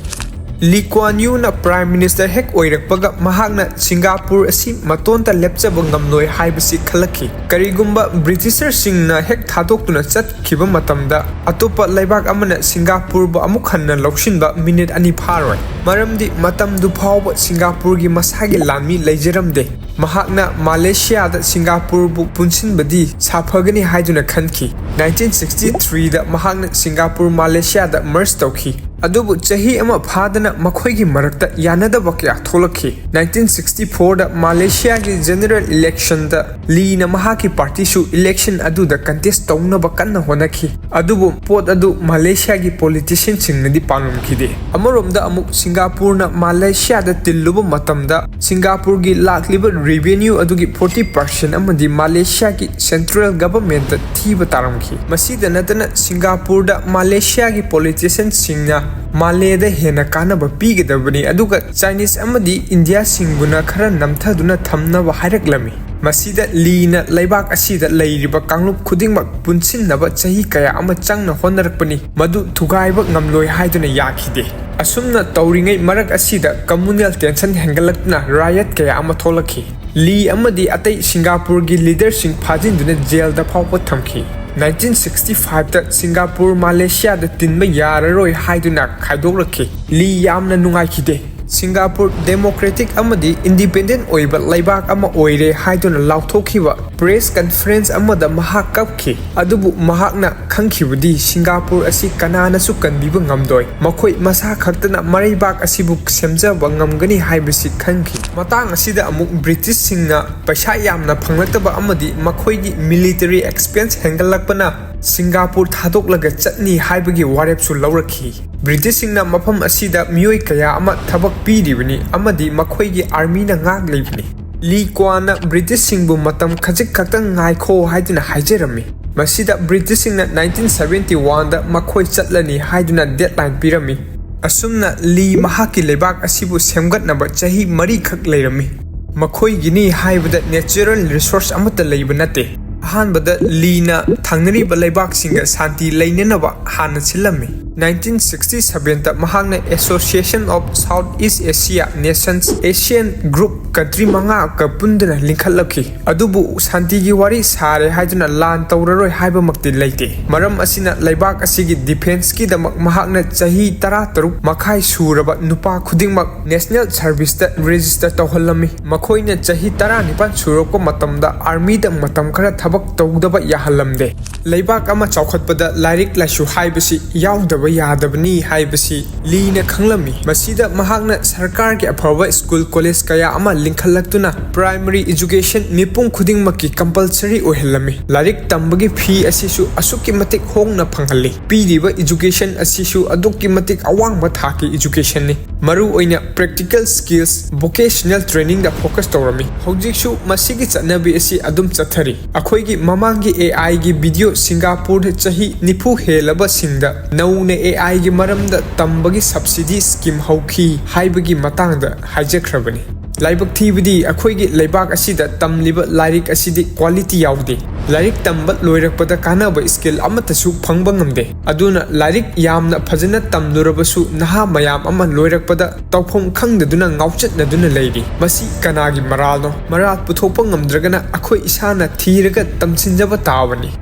ꯂꯤ ꯀ꯭ꯋꯥꯟ ꯌꯨꯅ Prime Minister ꯍꯦꯛ ꯑꯣꯏꯔꯛꯄꯒ ꯃꯍꯥꯛꯅ ꯁꯤꯡꯒꯥꯄꯨꯔ ꯑꯁꯤ ꯃꯇꯣꯟꯇ ꯂꯦꯞꯆꯕ ꯉꯝꯂꯣꯏ ꯍꯥꯏꯕꯁꯤ ꯈꯜꯂꯛꯈꯤ꯫ ꯀꯔꯤꯒꯨꯝꯕ ꯕ꯭ꯔꯤꯇꯤꯁꯔꯁꯤꯡꯅ ꯍꯦꯛ ꯊꯥꯗꯣꯛꯇꯨꯅ ꯆꯠꯈꯤꯕ ꯃꯇꯝꯗ ꯑꯇꯣꯞꯄ ꯂꯩꯕꯥꯛ ꯑꯃꯅ ꯁꯤꯡꯒꯥꯄꯨꯔꯕꯨ ꯑꯃꯨꯛ ꯍꯟꯅ ꯂꯧꯁꯤꯟꯕ ꯃꯤꯅꯤꯠ ꯑꯅꯤ ꯐꯥꯔꯣꯏ꯫ ꯃꯔꯝꯗꯤ ꯃꯇꯝꯗꯨ ꯐꯥꯎꯕ ꯁꯤꯡꯒꯥꯄꯨꯔꯒꯤ ꯃꯁꯥꯒꯤ ꯂꯥꯟꯃꯤ ꯂꯩꯖꯔꯝꯗꯦ꯫ ꯃꯍꯥꯛꯅ ꯃꯥꯂꯦꯁꯤꯌꯥꯗ ꯁꯤꯡꯒꯥꯄꯨꯔꯕꯨ ꯄꯨꯟꯁꯤꯟꯕꯗꯤ ꯁꯥꯐꯒꯅꯤ ꯍꯥꯏꯗꯨꯅ ꯈꯟꯈꯤ꯫ ꯅꯥꯏꯟꯇꯤꯟ ꯁꯤꯛꯁꯇꯤ ꯊ꯭ꯔꯤꯗ ꯃꯍꯥꯛꯅ ꯁꯤꯡꯒꯥꯄꯨꯔ ꯃꯥꯂꯦꯁꯤꯌꯥꯗ merge ꯇꯧꯈꯤ꯫ ꯑꯗꯨꯕꯨ ꯆꯍꯤ ꯑꯃ ꯐꯥꯗꯅ ꯃꯈꯣꯏꯒꯤ ꯃꯔꯛꯇ ꯌꯥꯅꯗꯕ ꯀꯌꯥ ꯊꯣꯛꯂꯛꯈꯤ꯫ ꯅꯥꯏꯟꯇꯤꯟ ꯁꯤꯛꯁꯇꯤ ꯐꯣꯔꯗ ꯃꯥꯂꯦꯁꯤꯌꯥꯒꯤ general electionꯗ ꯂꯤꯅ ꯃꯍꯥꯛꯀꯤ partyꯁꯨ election ꯑꯗꯨꯗ contest ꯇꯧꯅꯕ ꯀꯟꯅ ꯍꯣꯠꯅꯈꯤ꯫ ꯑꯗꯨꯕꯨ ꯄꯣꯠ ꯑꯗꯨ ꯃꯥꯂꯦꯁꯤꯌꯥꯒꯤ politicianꯁꯤꯡꯅꯗꯤ ꯄꯥꯝꯂꯝꯈꯤꯗꯦ꯫ ꯑꯃꯔꯣꯝꯗ ꯑꯃꯨꯛ ꯁꯤꯡꯒꯥꯄꯨꯔꯅ ꯃꯥꯂꯦꯁꯤꯌꯥꯗ ꯇꯤꯜꯂꯨꯕ ꯃꯇꯝꯗ ꯁꯤꯡꯒꯥꯄꯨꯔꯒꯤ ꯂꯥꯛꯂꯤꯕ revenue ꯑꯗꯨꯒꯤ forty percent ꯑꯃꯗꯤ ꯃꯥꯂꯦꯁꯤꯌꯥꯒꯤ central governmentꯇ ꯊꯤꯕ ꯇꯥꯔꯝꯈꯤ꯫ ꯃꯁꯤꯗ ꯅꯠꯇꯅ ꯁꯤꯡꯒꯥꯄꯨꯔꯗ ꯃꯥꯂꯦꯁꯤꯌꯥꯒꯤ politicianꯁꯤꯡꯅ ꯃꯥꯂꯦꯗ ꯍꯦꯟꯅ ꯀꯥꯟꯅꯕ ꯄꯤꯒꯗꯕꯅꯤ, ꯑꯗꯨꯒ ꯆꯥꯏꯅꯤꯁ ꯑꯃꯗꯤ ꯏꯟꯗꯤꯌꯥꯁꯤꯡꯕꯨꯅ ꯈꯔ ꯅꯝꯊꯗꯨꯅ ꯊꯝꯅꯕ ꯍꯥꯏꯔꯛꯂꯝꯃꯤ꯫ ꯃꯁꯤꯗ ꯂꯤꯅ ꯂꯩꯕꯥꯛ ꯑꯁꯤꯗ ꯂꯩꯔꯤꯕ ꯀꯥꯡꯂꯨꯞ ꯈꯨꯗꯤꯡꯃꯛ ꯄꯨꯟꯁꯤꯟꯅꯕ ꯆꯍꯤ ꯀꯌꯥ ꯑꯃ ꯆꯪꯅ ꯍꯣꯠꯅꯔꯛꯄꯅꯤ, ꯃꯗꯨ ꯊꯨꯒꯥꯏꯕ ꯉꯝꯂꯣꯏ ꯍꯥꯏꯗꯨꯅ ꯌꯥꯈꯤꯗꯦ꯫ ꯑꯁꯨꯝꯅ ꯇꯧꯔꯤꯉꯩ ꯃꯔꯛ ꯑꯁꯤꯗ communal tension ꯍꯦꯟꯒꯠꯂꯛꯇꯨꯅ riot ꯀꯌꯥ ꯑꯃ ꯊꯣꯛꯂꯛꯈꯤ꯫ ꯂꯤ ꯑꯃꯗꯤ ꯑꯇꯩ ꯁꯤꯡꯒꯥꯄꯨꯔꯒꯤ leaderꯁꯤꯡ ꯐꯥꯖꯤꯟꯗꯨꯅ ꯖꯦꯜꯗ ꯐꯥꯎꯕ ꯊꯝꯈꯤ꯫ ꯅꯥꯏꯟꯇꯤꯟ ꯁꯤꯛꯁꯇꯤ ꯐꯥꯏꯚꯇ ꯁꯤꯡꯒꯥꯄꯨꯔ ꯃꯥꯂꯦꯁꯤꯌꯥꯗ ꯇꯤꯟꯕ ꯌꯥꯔꯔꯣꯏ ꯍꯥꯏꯗꯨꯅ ꯈꯥꯏꯗꯣꯛꯂꯛꯈꯤ꯫ ꯂꯤ ꯌꯥꯝꯅ ꯅꯨꯡꯉꯥꯏꯈꯤꯗꯦ꯫ ꯁꯤꯡꯒꯥꯄꯨꯔ democratic ꯑꯃꯗꯤ independent ꯑꯣꯏꯕ ꯂꯩꯕꯥꯛ ꯑꯃ ꯑꯣꯏꯔꯦ ꯍꯥꯏꯗꯨꯅ ꯂꯥꯎꯊꯣꯛꯈꯤꯕ press conference ꯑꯃꯗ ꯃꯍꯥꯛ ꯀꯞꯈꯤ꯫ ꯑꯗꯨꯕꯨ ꯃꯍꯥꯛꯅ ꯈꯪꯈꯤꯕꯗꯤ ꯁꯤꯡꯒꯥꯄꯨꯔ ꯑꯁꯤ ꯀꯅꯥꯅꯁꯨ ꯀꯟꯕꯤꯕ ꯉꯝꯗꯣꯏ꯫ ꯃꯈꯣꯏ ꯃꯁꯥ ꯈꯛꯇꯅ ꯃꯔꯩꯕꯥꯛ ꯑꯁꯤꯕꯨ ꯁꯦꯝꯖꯕ ꯉꯝꯒꯅꯤ ꯍꯥꯏꯕꯁꯤ ꯈꯪꯈꯤ꯫ ꯃꯇꯥꯡ ꯑꯁꯤꯗ ꯑꯃꯨꯛ ꯕ꯭ꯔꯤꯇꯤꯁꯁꯤꯡꯅ ꯄꯩꯁꯥ ꯌꯥꯝꯅ ꯐꯪꯂꯛꯇꯕ ꯑꯃꯗꯤ ꯃꯈꯣꯏꯒꯤ military expense ꯍꯦꯟꯒꯠꯂꯛꯄꯅ ꯁꯤꯡꯒꯥꯄꯨꯔ ꯊꯥꯗꯣꯛꯂꯒ ꯆꯠꯅꯤ ꯍꯥꯏꯕꯒꯤ ꯋꯥꯔꯦꯞꯁꯨ ꯂꯧꯔꯛꯈꯤ꯫ ꯕ꯭ꯔꯤꯇꯤꯁꯁꯤꯡꯅ ꯃꯐꯝ ꯑꯁꯤꯗ ꯃꯤꯑꯣꯏ ꯀꯌꯥ ꯑꯃ ꯊꯕꯛ ꯄꯤꯔꯤꯕꯅꯤ ꯑꯃꯗꯤ ꯃꯈꯣꯏꯒꯤ armyꯅ ꯉꯥꯛꯂꯤꯕꯅꯤ꯫ ꯂꯤ ꯀ꯭ꯋꯥꯟꯅ ꯕ꯭ꯔꯤꯇꯤꯁꯁꯤꯡꯕꯨ ꯃꯇꯝ ꯈꯖꯤꯛ ꯈꯛꯇꯪ ꯉꯥꯏꯈꯣ ꯍꯥꯏꯗꯨꯅ ꯍꯥꯏꯖꯔꯝꯃꯤ꯫ ꯃꯁꯤꯗ ꯕ꯭ꯔꯤꯇꯤꯁꯁꯤꯡꯅ ꯅꯥꯏꯟꯇꯤꯟ ꯁꯚꯦꯟꯇꯤ ꯋꯥꯟꯗ ꯃꯈꯣꯏ ꯆꯠꯂꯅꯤ ꯍꯥꯏꯗꯨꯅ deadline ꯄꯤꯔꯝꯃꯤ꯫ ꯑꯁꯨꯝꯅ ꯂꯤ ꯃꯍꯥꯛꯀꯤ ꯂꯩꯕꯥꯛ ꯑꯁꯤꯕꯨ ꯁꯦꯝꯒꯠꯅꯕ ꯆꯍꯤ ꯃꯔꯤꯈꯛ ꯂꯩꯔꯝꯃꯤ꯫ ꯃꯈꯣꯏꯒꯤꯅꯤ ꯍꯥꯏꯕꯗ natural resource ꯑꯃꯠꯇ ꯂꯩꯕ ꯅꯠꯇꯦ꯫ ꯑꯍꯥꯟꯕꯗ ꯂꯤꯅ ꯊꯪꯅꯔꯤꯕ ꯂꯩꯕꯥꯛꯁꯤꯡꯒ ꯁꯥꯟꯇꯤ ꯂꯩꯅꯅꯕ ꯍꯥꯟꯅ ꯁꯤꯜꯂꯝꯃꯤ꯫ ꯅꯥꯏꯟꯇꯤꯟ ꯁꯤꯛꯁꯇꯤ ꯁꯚꯦꯟꯗ ꯃꯍꯥꯛꯅ Association of South East Asia Nations, ASEAN group country ꯃꯉꯥꯒ ꯄꯨꯟꯗꯨꯅ ꯂꯤꯡꯈꯠꯂꯛꯈꯤ꯫ ꯑꯗꯨꯕꯨ ꯁꯥꯟꯇꯤꯒꯤ ꯋꯥꯔꯤ ꯁꯥꯔꯦ ꯍꯥꯏꯗꯨꯅ ꯂꯥꯟ ꯇꯧꯔꯔꯣꯏ ꯍꯥꯏꯕꯃꯛꯇꯤ ꯂꯩꯇꯦ꯫ ꯃꯔꯝ ꯑꯁꯤꯅ ꯂꯩꯕꯥꯛ ꯑꯁꯤꯒꯤ defenceꯀꯤꯗꯃꯛ ꯃꯍꯥꯛꯅ ꯆꯍꯤ ꯇꯔꯥꯇꯔꯨꯛ ꯃꯈꯥꯏ ꯁꯨꯔꯕ ꯅꯨꯄꯥ ꯈꯨꯗꯤꯡꯃꯛ national serviceꯇ register ꯇꯧꯍꯜꯂꯝꯃꯤ꯫ ꯃꯈꯣꯏꯅ ꯆꯍꯤ ꯇꯔꯥꯅꯤꯄꯥꯟ ꯁꯨꯔꯛꯄ ꯃꯇꯝꯗ armyꯗ ꯃꯇꯝ ꯈꯔ ꯊꯕꯛ ꯇꯧꯗꯕ ꯌꯥꯍꯜꯂꯝꯗꯦ꯫ ꯂꯩꯕꯥꯛ ꯑꯃ ꯆꯥꯎꯈꯠꯄꯗ ꯂꯥꯏꯔꯤꯛ ꯂꯥꯏꯁꯨ ꯍꯥꯏꯕꯁꯤ ꯌꯥꯎꯗꯕ ꯌꯥꯗꯕꯅꯤ ꯍꯥꯏꯕꯁꯤ ꯂꯤꯅ ꯈꯪꯂꯝꯃꯤ꯫ ꯃꯁꯤꯗ ꯃꯍꯥꯛꯅ ꯁꯔꯀꯥꯔꯒꯤ ꯑꯐꯕ school college ꯀꯌꯥ ꯑꯃ ꯂꯤꯡꯈꯠꯂꯛꯇꯨꯅ primary education ꯃꯤꯄꯨꯝ ꯈꯨꯗꯤꯡꯃꯛꯀꯤ compulsory ꯑꯣꯏꯍꯜꯂꯝꯃꯤ꯫ ꯂꯥꯏꯔꯤꯛ ꯇꯝꯕꯒꯤ fee ꯑꯁꯤꯁꯨ ꯑꯁꯨꯛꯀꯤ ꯃꯇꯤꯛ ꯍꯣꯡꯅ ꯐꯪꯍꯜꯂꯤ꯫ ꯄꯤꯔꯤꯕ education ꯑꯁꯤꯁꯨ ꯑꯗꯨꯛꯀꯤ ꯃꯇꯤꯛ ꯑꯋꯥꯡꯕ ꯊꯥꯛꯀꯤ educationꯅꯤ꯫ ꯃꯔꯨꯑꯣꯏꯅ practical skills, vocational trainingꯗ focus ꯇꯧꯔꯝꯃꯤ꯫ ꯍꯧꯖꯤꯛꯁꯨ ꯃꯁꯤꯒꯤ ꯆꯠꯅꯕꯤ ꯑꯁꯤ ꯑꯗꯨꯝ ꯆꯠꯊꯔꯤ꯫ ꯑꯩꯈꯣꯏꯒꯤ ꯃꯃꯥꯡꯒꯤ AIꯒꯤ video ꯁꯤꯡꯒꯥꯄꯨꯔꯗ ꯆꯍꯤ ꯅꯤꯐꯨ ꯍꯦꯜꯂꯕꯁꯤꯡꯗ ꯅꯧꯅ AIꯒꯤ ꯃꯔꯝꯗ ꯇꯝꯕꯒꯤ subsidy scheme ꯍꯧꯈꯤ ꯍꯥꯏꯕꯒꯤ ꯃꯇꯥꯡꯗ ꯍꯥꯏꯖꯈ꯭ꯔꯕꯅꯤ꯫ ꯂꯥꯏꯕꯛ ꯊꯤꯕꯗꯤ ꯑꯩꯈꯣꯏꯒꯤ ꯂꯩꯕꯥꯛ ꯑꯁꯤꯗ ꯇꯝꯂꯤꯕ ꯂꯥꯏꯔꯤꯛ ꯑꯁꯤꯗꯤ quality ꯌꯥꯎꯗꯦ꯫ ꯂꯥꯏꯔꯤꯛ ꯇꯝꯕ ꯂꯣꯏꯔꯛꯄꯗ ꯀꯥꯟꯅꯕ skill ꯑꯃꯠꯇꯁꯨ ꯐꯪꯕ ꯉꯝꯗꯦ꯫ ꯑꯗꯨꯅ ꯂꯥꯏꯔꯤꯛ ꯌꯥꯝꯅ ꯐꯖꯅ ꯇꯝꯂꯨꯔꯕꯁꯨ ꯅꯍꯥ ꯃꯌꯥꯝ ꯑꯃ ꯂꯣꯏꯔꯛꯄꯗ ꯇꯧꯐꯝ ꯈꯪꯗꯗꯨꯅ ꯉꯥꯎꯆꯠꯅꯗꯨꯅ ꯂꯩꯔꯤ꯫ ꯃꯁꯤ ꯀꯅꯥꯒꯤ ꯃꯔꯥꯜꯅꯣ? ꯃꯔꯥꯜ ꯄꯨꯊꯣꯛꯄ ꯉꯝꯗ꯭ꯔꯒꯅ ꯑꯩꯈꯣꯏ ꯏꯁꯥꯅ ꯊꯤꯔꯒ ꯇꯝꯁꯤꯟꯖꯕ ꯇꯥꯕꯅꯤ꯫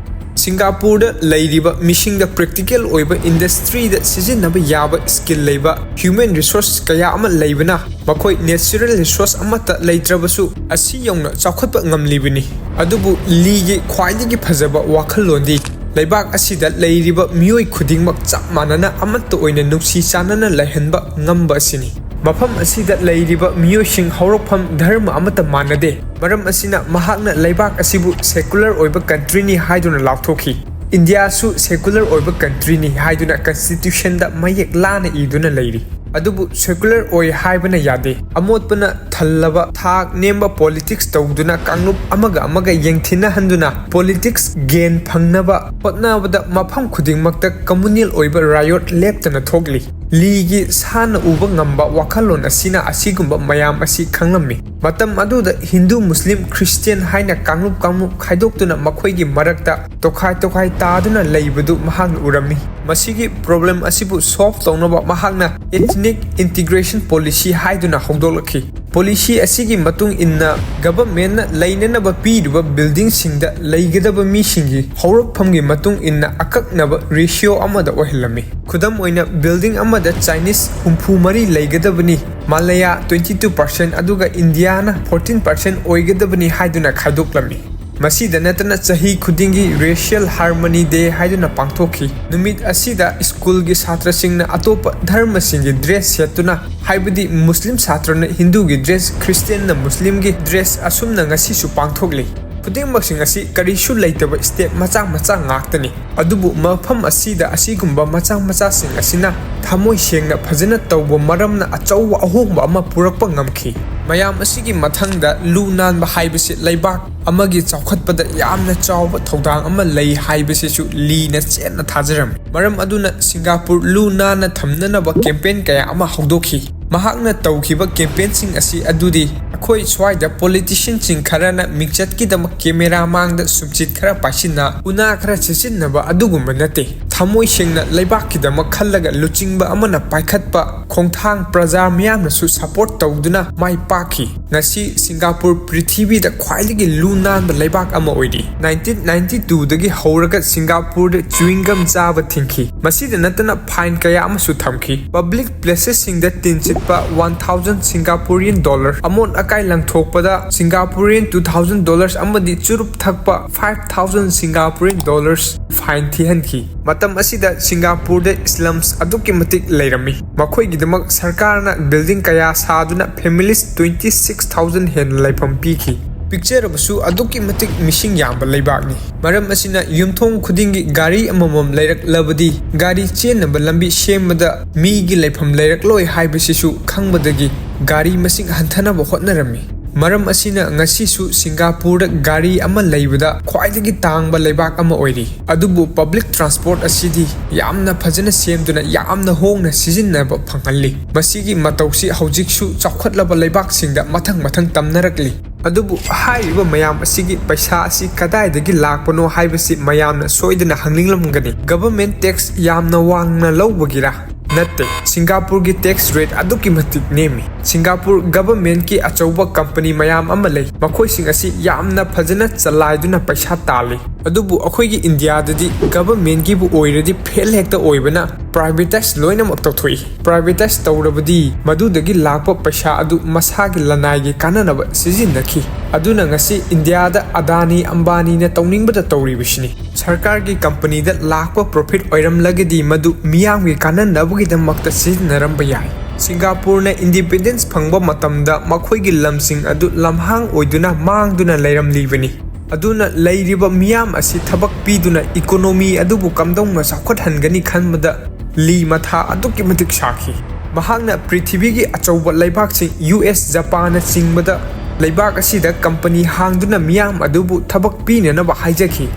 ꯁꯤꯡꯒꯥꯄꯨꯔꯗ ꯂꯩꯔꯤꯕ ꯃꯤꯁꯤꯡꯗ practical ꯑꯣꯏꯕ industryꯗ ꯁꯤꯖꯤꯟꯅꯕ ꯌꯥꯕ skill ꯂꯩꯕ human resource ꯀꯌꯥ ꯑꯃ ꯂꯩꯕꯅ ꯃꯈꯣꯏ natural resource ꯑꯃꯠꯇ ꯂꯩꯇ꯭ꯔꯕꯁꯨ ꯑꯁꯤ ꯌꯧꯅ ꯆꯥꯎꯈꯠꯄ ꯉꯝꯂꯤꯕꯅꯤ꯫ ꯑꯗꯨꯕꯨ ꯂꯤꯒꯤ ꯈ꯭ꯋꯥꯏꯗꯒꯤ ꯐꯖꯕ ꯋꯥꯈꯜꯂꯣꯟꯗꯤ ꯂꯩꯕꯥꯛ ꯑꯁꯤꯗ ꯂꯩꯔꯤꯕ ꯃꯤꯑꯣꯏ ꯈꯨꯗꯤꯡꯃꯛ ꯆꯞ ꯃꯥꯟꯅꯅ ꯑꯃꯠꯇ ꯑꯣꯏꯅ ꯅꯨꯡꯁꯤ ꯆꯥꯟꯅꯅ ꯂꯩꯍꯟꯕ ꯉꯝꯕ ꯑꯁꯤꯅꯤ꯫ ꯃꯐꯝ ꯑꯁꯤꯗ ꯂꯩꯔꯤꯕ ꯃꯤꯑꯣꯏꯁꯤꯡ ꯍꯧꯔꯛꯐꯝ ꯙꯔꯃ ꯑꯃꯠꯇ ꯃꯥꯟꯅꯗꯦ꯫ ꯃꯔꯝ ꯑꯁꯤꯅ ꯃꯍꯥꯛꯅ ꯂꯩꯕꯥꯛ ꯑꯁꯤꯕꯨ secular ꯑꯣꯏꯕ countryꯅꯤ ꯍꯥꯏꯗꯨꯅ ꯂꯥꯎꯊꯣꯛꯈꯤ꯫ ꯏꯟꯗꯤꯌꯥꯁꯨ secular ꯑꯣꯏꯕ countryꯅꯤ ꯍꯥꯏꯗꯨꯅ constitutionꯗ ꯃꯌꯦꯛ ꯂꯥꯅ ꯏꯗꯨꯅ ꯂꯩꯔꯤ꯫ ꯑꯗꯨꯕꯨ secular ꯑꯣꯏ ꯍꯥꯏꯕꯅ ꯌꯥꯗꯦ꯫ ꯑꯃꯣꯠꯄꯅ ꯊꯜꯂꯕ ꯊꯥꯛ ꯅꯦꯝꯕ politics ꯇꯧꯗꯨꯅ ꯀꯥꯡꯂꯨꯞ ꯑꯃꯒ ꯑꯃꯒ ꯌꯦꯡꯊꯤꯅꯍꯟꯗꯨꯅ politics gain ꯐꯪꯅꯕ ꯍꯣꯠꯅꯕꯗ ꯃꯐꯝ ꯈꯨꯗꯤꯡꯃꯛꯇ communal ꯑꯣꯏꯕ riot ꯂꯦꯞꯇꯅ ꯊꯣꯛꯂꯤ꯫ ꯂꯤꯒꯤ ꯁꯥꯟꯅ ꯎꯕ ꯉꯝꯕ ꯋꯥꯈꯜꯂꯣꯟ ꯑꯁꯤꯅ ꯑꯁꯤꯒꯨꯝꯕ ꯃꯌꯥꯝ ꯑꯁꯤ ꯈꯪꯂꯝꯃꯤ꯫ ꯃꯇꯝ ꯑꯗꯨꯗ ꯍꯤꯟꯗꯨ, ꯃꯨꯁꯂꯤꯝ, ꯈ꯭ꯔꯤꯁꯇꯤꯌꯟ ꯍꯥꯏꯅ ꯀꯥꯡꯂꯨꯞ ꯀꯥꯡꯂꯨꯞ ꯈꯥꯏꯗꯣꯛꯇꯨꯅ ꯃꯈꯣꯏꯒꯤ ꯃꯔꯛꯇ ꯇꯣꯈꯥꯏ ꯇꯣꯈꯥꯏ ꯇꯥꯗꯨꯅ ꯂꯩꯕꯗꯨ ꯃꯍꯥꯛꯅ ꯎꯔꯝꯃꯤ꯫ ꯃꯁꯤꯒꯤ ꯄ꯭ꯔꯣꯕ꯭ꯂꯦꯝ ꯑꯁꯤꯕꯨ ꯁꯣꯜꯕ ꯇꯧꯅꯕ ꯃꯍꯥꯛꯅ Ethnic Integration Policy ꯍꯥꯏꯗꯨꯅ ꯍꯧꯗꯣꯛꯂꯛꯈꯤ꯫ ꯄꯣꯂꯤꯁꯤ ꯑꯁꯤꯒꯤ ꯃꯇꯨꯡ ꯏꯟꯅ ꯒꯚꯔꯟꯃꯦꯟꯠꯅ ꯂꯩꯅꯅꯕ ꯄꯤꯔꯤꯕ ꯕꯤꯜꯗꯤꯡꯁꯤꯡꯗ ꯂꯩꯒꯗꯕ ꯃꯤꯁꯤꯡꯒꯤ ꯍꯧꯔꯛꯐꯝꯒꯤ ꯃꯇꯨꯡ ꯏꯟꯅ ꯑꯀꯛꯅꯕ ꯔꯦꯁꯤꯑꯣ ꯑꯃꯗ ꯑꯣꯏꯍꯜꯂꯝꯃꯤ꯫ ꯈꯨꯗꯝ ꯑꯣꯏꯅ, ꯕꯤꯜꯗꯤꯡ ꯑꯃꯗ ꯆꯥꯏꯅꯤꯁ ꯍꯨꯝꯐꯨ ꯃꯔꯤ ꯂꯩꯒꯗꯕꯅꯤ, ꯃꯥꯂꯌꯥ twenty two percent, ꯑꯗꯨꯒ ꯏꯟꯗꯤꯌꯥꯅ fourteen percent ꯑꯣꯏꯒꯗꯕꯅꯤ ꯍꯥꯏꯗꯨꯅ ꯈꯥꯏꯗꯣꯛꯂꯝꯃꯤ꯫ ꯃꯁꯤꯗ ꯅꯠꯇꯅ ꯆꯍꯤ ꯈꯨꯗꯤꯡꯒꯤ Racial Harmony Day ꯍꯥꯏꯗꯨꯅ ꯄꯥꯡꯊꯣꯛꯈꯤ꯫ ꯅꯨꯃꯤꯠ ꯑꯁꯤꯗ ꯁ꯭ꯀꯨꯜꯒꯤ ꯁꯥꯇ꯭ꯔꯁꯤꯡꯅ ꯑꯇꯣꯞꯄ ꯙꯔꯃꯁꯤꯡꯒꯤ ꯗ꯭ꯔꯦꯁ ꯁꯦꯠꯇꯨꯅ, ꯍꯥꯏꯕꯗꯤ ꯃꯨꯁꯂꯤꯝ ꯁꯥꯇ꯭ꯔꯅ ꯍꯤꯟꯗꯨꯒꯤ ꯗ꯭ꯔꯦꯁ, ꯈ꯭ꯔꯤꯁꯇꯤꯌꯟꯅ ꯃꯨꯁꯂꯤꯝꯒꯤ ꯗ꯭ꯔꯦꯁ, ꯑꯁꯨꯝꯅ ꯉꯁꯤꯁꯨ ꯄꯥꯡꯊꯣꯛꯂꯤ꯫ ꯈꯨꯗꯤꯡꯃꯛꯁꯤꯡ ꯑꯁꯤ ꯀꯔꯤꯁꯨ ꯂꯩꯇꯕ ꯁ꯭ꯇꯦꯠ ꯃꯆꯥ ꯃꯆꯥ ꯉꯥꯛꯇꯅꯤ꯫ ꯑꯗꯨꯕꯨ ꯃꯐꯝ ꯑꯁꯤꯗ ꯑꯁꯤꯒꯨꯝꯕ ꯃꯆꯥ ꯃꯆꯥꯁꯤꯡ ꯑꯁꯤꯅ ꯊꯃꯣꯏ ꯁꯦꯡꯅ ꯐꯖꯅ ꯇꯧꯕ ꯃꯔꯝꯅ ꯑꯆꯧꯕ ꯑꯍꯣꯡꯕ ꯑꯃ ꯄꯨꯔꯛꯄ ꯉꯝꯈꯤ꯫ ꯃꯌꯥꯝ ꯑꯁꯤꯒꯤ ꯃꯊꯪꯗ ꯂꯨ ꯅꯥꯟꯕ ꯍꯥꯏꯕꯁꯤ ꯂꯩꯕꯥꯛ ꯑꯃꯒꯤ ꯆꯥꯎꯈꯠꯄꯗ ꯌꯥꯝꯅ ꯆꯥꯎꯕ ꯊꯧꯗꯥꯡ ꯑꯃ ꯂꯩ ꯍꯥꯏꯕꯁꯤꯁꯨ ꯂꯤꯅ ꯆꯦꯠꯅ ꯊꯥꯖꯔꯝꯃꯤ꯫ ꯃꯔꯝ ꯑꯗꯨꯅ ꯁꯤꯡꯒꯥꯄꯨꯔ ꯂꯨ ꯅꯥꯟꯅ ꯊꯝꯅꯅꯕ ꯀꯦꯝꯄꯦꯟ ꯀꯌꯥ ꯑꯃ ꯍꯧꯗꯣꯛꯈꯤ꯫ ꯃꯍꯥꯛꯅ ꯇꯧꯈꯤꯕ ꯀꯦꯝꯄꯦꯟꯁꯤꯡ ꯑꯁꯤ ꯑꯗꯨꯗꯤ ꯑꯩꯈꯣꯏ ꯁ꯭ꯋꯥꯏꯗ ꯄꯣꯂꯤꯇꯤꯁꯤꯌꯟꯁꯤꯡ ꯈꯔꯅ ꯃꯤꯡꯆꯠꯀꯤꯗꯃꯛ ꯀꯦꯃꯦꯔꯥ ꯃꯥꯡꯗ ꯁꯨꯝꯆꯤꯠ ꯈꯔ ꯄꯥꯏꯁꯤꯟꯅ, ꯎꯅꯥ ꯈꯔ ꯁꯤꯠꯆꯤꯟꯅꯕ ꯑꯗꯨꯒꯨꯝꯕ ꯅꯠꯇꯦ꯫ ꯊꯃꯣꯏ ꯁꯦꯡꯅ ꯂꯩꯕꯥꯛꯀꯤꯗꯃꯛ ꯈꯜꯂꯒ ꯂꯨꯆꯤꯡꯕ ꯑꯃꯅ ꯄꯥꯏꯈꯠꯄ ꯈꯣꯡꯊꯥꯡ ꯄ꯭ꯔꯖꯥ ꯃꯤꯌꯥꯝꯅꯁꯨ ꯁꯄꯣꯔꯠ ꯇꯧꯗꯨꯅ ꯃꯥꯏ ꯄꯥꯛꯈꯤ꯫ ꯉꯁꯤ ꯁꯤꯡꯒꯥꯄꯨꯔ ꯄ꯭ꯔꯤꯊꯤꯕꯤꯗ ꯈ꯭ꯋꯥꯏꯗꯒꯤ ꯂꯨ ꯅꯥꯟꯕ ꯂꯩꯕꯥꯛ ꯑꯃ ꯑꯣꯏꯔꯤ꯫ Nineteen ninety two ꯗꯒꯤ ꯍꯧꯔꯒ ꯁꯤꯡꯒꯥꯄꯨꯔꯗ chewing gum ꯆꯥꯕ ꯊꯤꯡꯈꯤ꯫ ꯃꯁꯤꯗ ꯅꯠꯇꯅ ꯐꯥꯏꯟ ꯀꯌꯥ ꯑꯃꯁꯨ ꯊꯝꯈꯤ꯫ ꯄꯕ꯭ꯂꯤꯛ ꯄ꯭ꯂꯦꯁꯦꯁꯁꯤꯡꯗ ꯇꯤꯟ ꯁꯤꯠꯄ one thousand Singaporean dollar, ꯑꯃꯣꯠ ꯑꯀꯥꯏ ꯂꯪꯊꯣꯛꯄꯗ Singaporean two thousand dollars ꯑꯃꯗꯤ ꯆꯨꯔꯨꯞ ꯊꯛꯄ five thousand Singaporean dollars ꯐꯥꯏꯟ ꯊꯤꯍꯟꯈꯤ꯫ ꯃꯇꯝ ꯑꯁꯤꯗ ꯁꯤꯡꯒꯥꯄꯨꯔꯗ slums ꯑꯗꯨꯛꯀꯤ ꯃꯇꯤꯛ ꯂꯩꯔꯝꯃꯤ꯫ ꯃꯈꯣꯏꯒꯤꯗꯃꯛ ꯁꯔꯀꯥꯔꯅ ꯕꯤꯜꯗꯤꯡ ꯀꯌꯥ ꯁꯥꯗꯨꯅ families twenty six thousand ꯍꯦꯟꯅ ꯂꯩꯐꯝ ꯄꯤꯈꯤ꯫ ꯄꯤꯛꯆꯔꯕꯁꯨ ꯑꯗꯨꯛꯀꯤ ꯃꯇꯤꯛ ꯃꯤꯁꯤꯡ ꯌꯥꯝꯕ ꯂꯩꯕꯥꯛꯅꯤ꯫ ꯃꯔꯝ ꯑꯁꯤꯅ ꯌꯨꯝꯊꯣꯡ ꯈꯨꯗꯤꯡꯒꯤ ꯒꯥꯔꯤ ꯑꯃꯃꯝ ꯂꯩꯔꯛꯂꯕꯗꯤ ꯒꯥꯔꯤ ꯆꯦꯟꯅꯕ ꯂꯝꯕꯤ ꯁꯦꯝꯕꯗ ꯃꯤꯒꯤ ꯂꯩꯐꯝ ꯂꯩꯔꯛꯂꯣꯏ ꯍꯥꯏꯕꯁꯤꯁꯨ ꯈꯪꯕꯗꯒꯤ ꯒꯥꯔꯤ ꯃꯁꯤꯡ ꯍꯟꯊꯅꯕ ꯍꯣꯠꯅꯔꯝꯃꯤ꯫ ꯃꯔꯝ ꯑꯁꯤꯅ ꯉꯁꯤꯁꯨ ꯁꯤꯡꯒꯥꯄꯨꯔꯗ ꯒꯥꯔꯤ ꯑꯃ ꯂꯩꯕꯗ ꯈ꯭ꯋꯥꯏꯗꯒꯤ ꯇꯥꯡꯕ ꯂꯩꯕꯥꯛ ꯑꯃ ꯑꯣꯏꯔꯤ꯫ ꯑꯗꯨꯕꯨ ꯄꯕ꯭ꯂꯤꯛ ꯇ꯭ꯔꯥꯟꯁꯄꯣꯔꯠ ꯑꯁꯤꯗꯤ ꯌꯥꯝꯅ ꯐꯖꯅ ꯁꯦꯝꯗꯨꯅ ꯌꯥꯝꯅ ꯍꯣꯡꯅ ꯁꯤꯖꯤꯟꯅꯕ ꯐꯪꯍꯜꯂꯤ꯫ ꯃꯁꯤꯒꯤ ꯃꯇꯧꯁꯤ ꯍꯧꯖꯤꯛꯁꯨ ꯆꯥꯎꯈꯠꯂꯕ ꯂꯩꯕꯥꯛꯁꯤꯡꯗ ꯃꯊꯪ ꯃꯊꯪ ꯇꯝꯅꯔꯛꯂꯤ꯫ ꯑꯗꯨꯕꯨ ꯍꯥꯏꯔꯤꯕ ꯃꯌꯥꯝ ꯑꯁꯤꯒꯤ ꯄꯩꯁꯥ ꯑꯁꯤ ꯀꯗꯥꯏꯗꯒꯤ ꯂꯥꯛꯄꯅꯣ ꯍꯥꯏꯕꯁꯤ ꯃꯌꯥꯝꯅ ꯁꯣꯏꯗꯅ ꯍꯪꯅꯤꯡꯂꯝꯒꯅꯤ꯫ ꯒꯚꯔꯟꯃꯦꯟꯠ ꯇꯦꯛꯁ ꯌꯥꯝꯅ ꯋꯥꯡꯅ ꯂꯧꯕꯒꯤꯔꯥ? ꯅꯠꯇꯦ꯫ ꯁꯤꯡꯒꯥꯄꯨꯔꯒꯤ ꯇꯦꯛꯁ ꯔꯦꯠ ꯑꯗꯨꯛꯀꯤ ꯃꯇꯤꯛ ꯅꯦꯝꯃꯤ꯫ ꯁꯤꯡꯒꯥꯄꯨꯔ ꯒꯚꯔꯟꯃꯦꯟꯠꯀꯤ ꯑꯆꯧꯕ ꯀꯝꯄꯅꯤ ꯃꯌꯥꯝ ꯑꯃ ꯂꯩ, ꯃꯈꯣꯏꯁꯤꯡ ꯑꯁꯤ ꯌꯥꯝꯅ ꯐꯖꯅ ꯆꯂꯥꯏꯗꯨꯅ ꯄꯩꯁꯥ ꯇꯥꯜꯂꯤ꯫ ꯑꯗꯨꯕꯨ ꯑꯩꯈꯣꯏꯒꯤ ꯏꯟꯗꯤꯌꯥꯗꯗꯤ ꯒꯚꯔꯟꯃꯦꯟꯠꯀꯤꯕꯨ ꯑꯣꯏꯔꯗꯤ ꯐꯦꯜ ꯍꯦꯛꯇ ꯑꯣꯏꯕꯅ ꯄ꯭ꯔꯥꯏꯚꯦꯇꯥꯏꯁ ꯂꯣꯏꯅꯃꯛ ꯇꯧꯊꯣꯛꯏ꯫ ꯄ꯭ꯔꯥꯏꯚꯦꯇꯥꯏꯁ ꯇꯧꯔꯕꯗꯤ ꯃꯗꯨꯗꯒꯤ ꯂꯥꯛꯄ ꯄꯩꯁꯥ ꯑꯗꯨ ꯃꯁꯥꯒꯤ ꯂꯅꯥꯏꯒꯤ ꯀꯥꯟꯅꯅꯕ ꯁꯤꯖꯤꯟꯅꯈꯤ꯫ ꯑꯗꯨꯅ ꯉꯁꯤ ꯏꯟꯗꯤꯌꯥꯗ ꯑꯗꯥꯅꯤ ꯑꯝꯕꯥꯅꯤꯅ ꯇꯧꯅꯤꯡꯕꯗ ꯇꯧꯔꯤꯕꯁꯤꯅꯤ꯫ ꯁꯔꯀꯥꯔꯒꯤ ꯀꯝꯄꯅꯤꯗ ꯂꯥꯛꯄ ꯄ꯭ꯔꯣꯐꯤꯠ ꯑꯣꯏꯔꯝꯂꯒꯗꯤ ꯃꯗꯨ ꯃꯤꯌꯥꯝꯒꯤ ꯀꯥꯟꯅꯅꯕꯒꯤꯗꯃꯛꯇ ꯁꯤꯖꯤꯟꯅꯔꯝꯕ ꯌꯥꯏ꯫ ꯁꯤꯡꯒꯥꯄꯨꯔꯅ ꯏꯟꯗꯤꯄꯦꯟꯗꯦꯟꯁ ꯐꯪꯕ ꯃꯇꯝꯗ ꯃꯈꯣꯏꯒꯤ ꯂꯝꯁꯤꯡ ꯑꯗꯨ ꯂꯝꯍꯥꯡ ꯑꯣꯏꯗꯨꯅ ꯃꯥꯡꯗꯨꯅ ꯂꯩꯔꯝꯂꯤꯕꯅꯤ꯫ ꯑꯗꯨꯅ ꯂꯩꯔꯤꯕ ꯃꯤꯌꯥꯝ ꯑꯁꯤ ꯊꯕꯛ ꯄꯤꯗꯨꯅ ꯏꯀꯣꯅꯣꯃꯤ ꯑꯗꯨꯕꯨ ꯀꯝꯗꯧꯅ ꯆꯥꯎꯈꯠꯍꯟꯒꯅꯤ ꯈꯟꯕꯗ ꯂꯤ ꯃꯊꯥ ꯑꯗꯨꯛꯀꯤ ꯃꯇꯤꯛ ꯁꯥꯈꯤ꯫ ꯃꯍꯥꯛꯅ ꯄ꯭ꯔꯤꯊꯤꯕꯤꯒꯤ ꯑꯆꯧꯕ ꯂꯩꯕꯥꯛꯁꯤꯡ, ꯌꯨ ꯑꯦꯁ, ꯖꯄꯥꯟꯅ ꯆꯤꯡꯕꯗ, ꯂꯩꯕꯥꯛ ꯑꯁꯤꯗ ꯀꯝꯄꯅꯤ ꯍꯥꯡꯗꯨꯅ ꯃꯤꯌꯥꯝ ꯑꯗꯨꯕꯨ ꯊꯕꯛ ꯄꯤꯅꯅꯕ ꯍꯥꯏꯖꯈꯤ꯫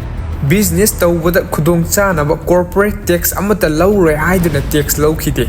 ꯕꯤꯖꯤꯅꯦꯁ ꯇꯧꯕꯗ ꯈꯨꯗꯣꯡꯆꯥꯅꯕ ꯀꯣꯔꯄꯣꯔꯦꯠ ꯇꯦꯛꯁ ꯑꯃꯠꯇ ꯂꯧꯔꯣꯏ ꯍꯥꯏꯗꯨꯅ ꯇꯦꯛꯁ ꯂꯧꯈꯤꯗꯦ꯫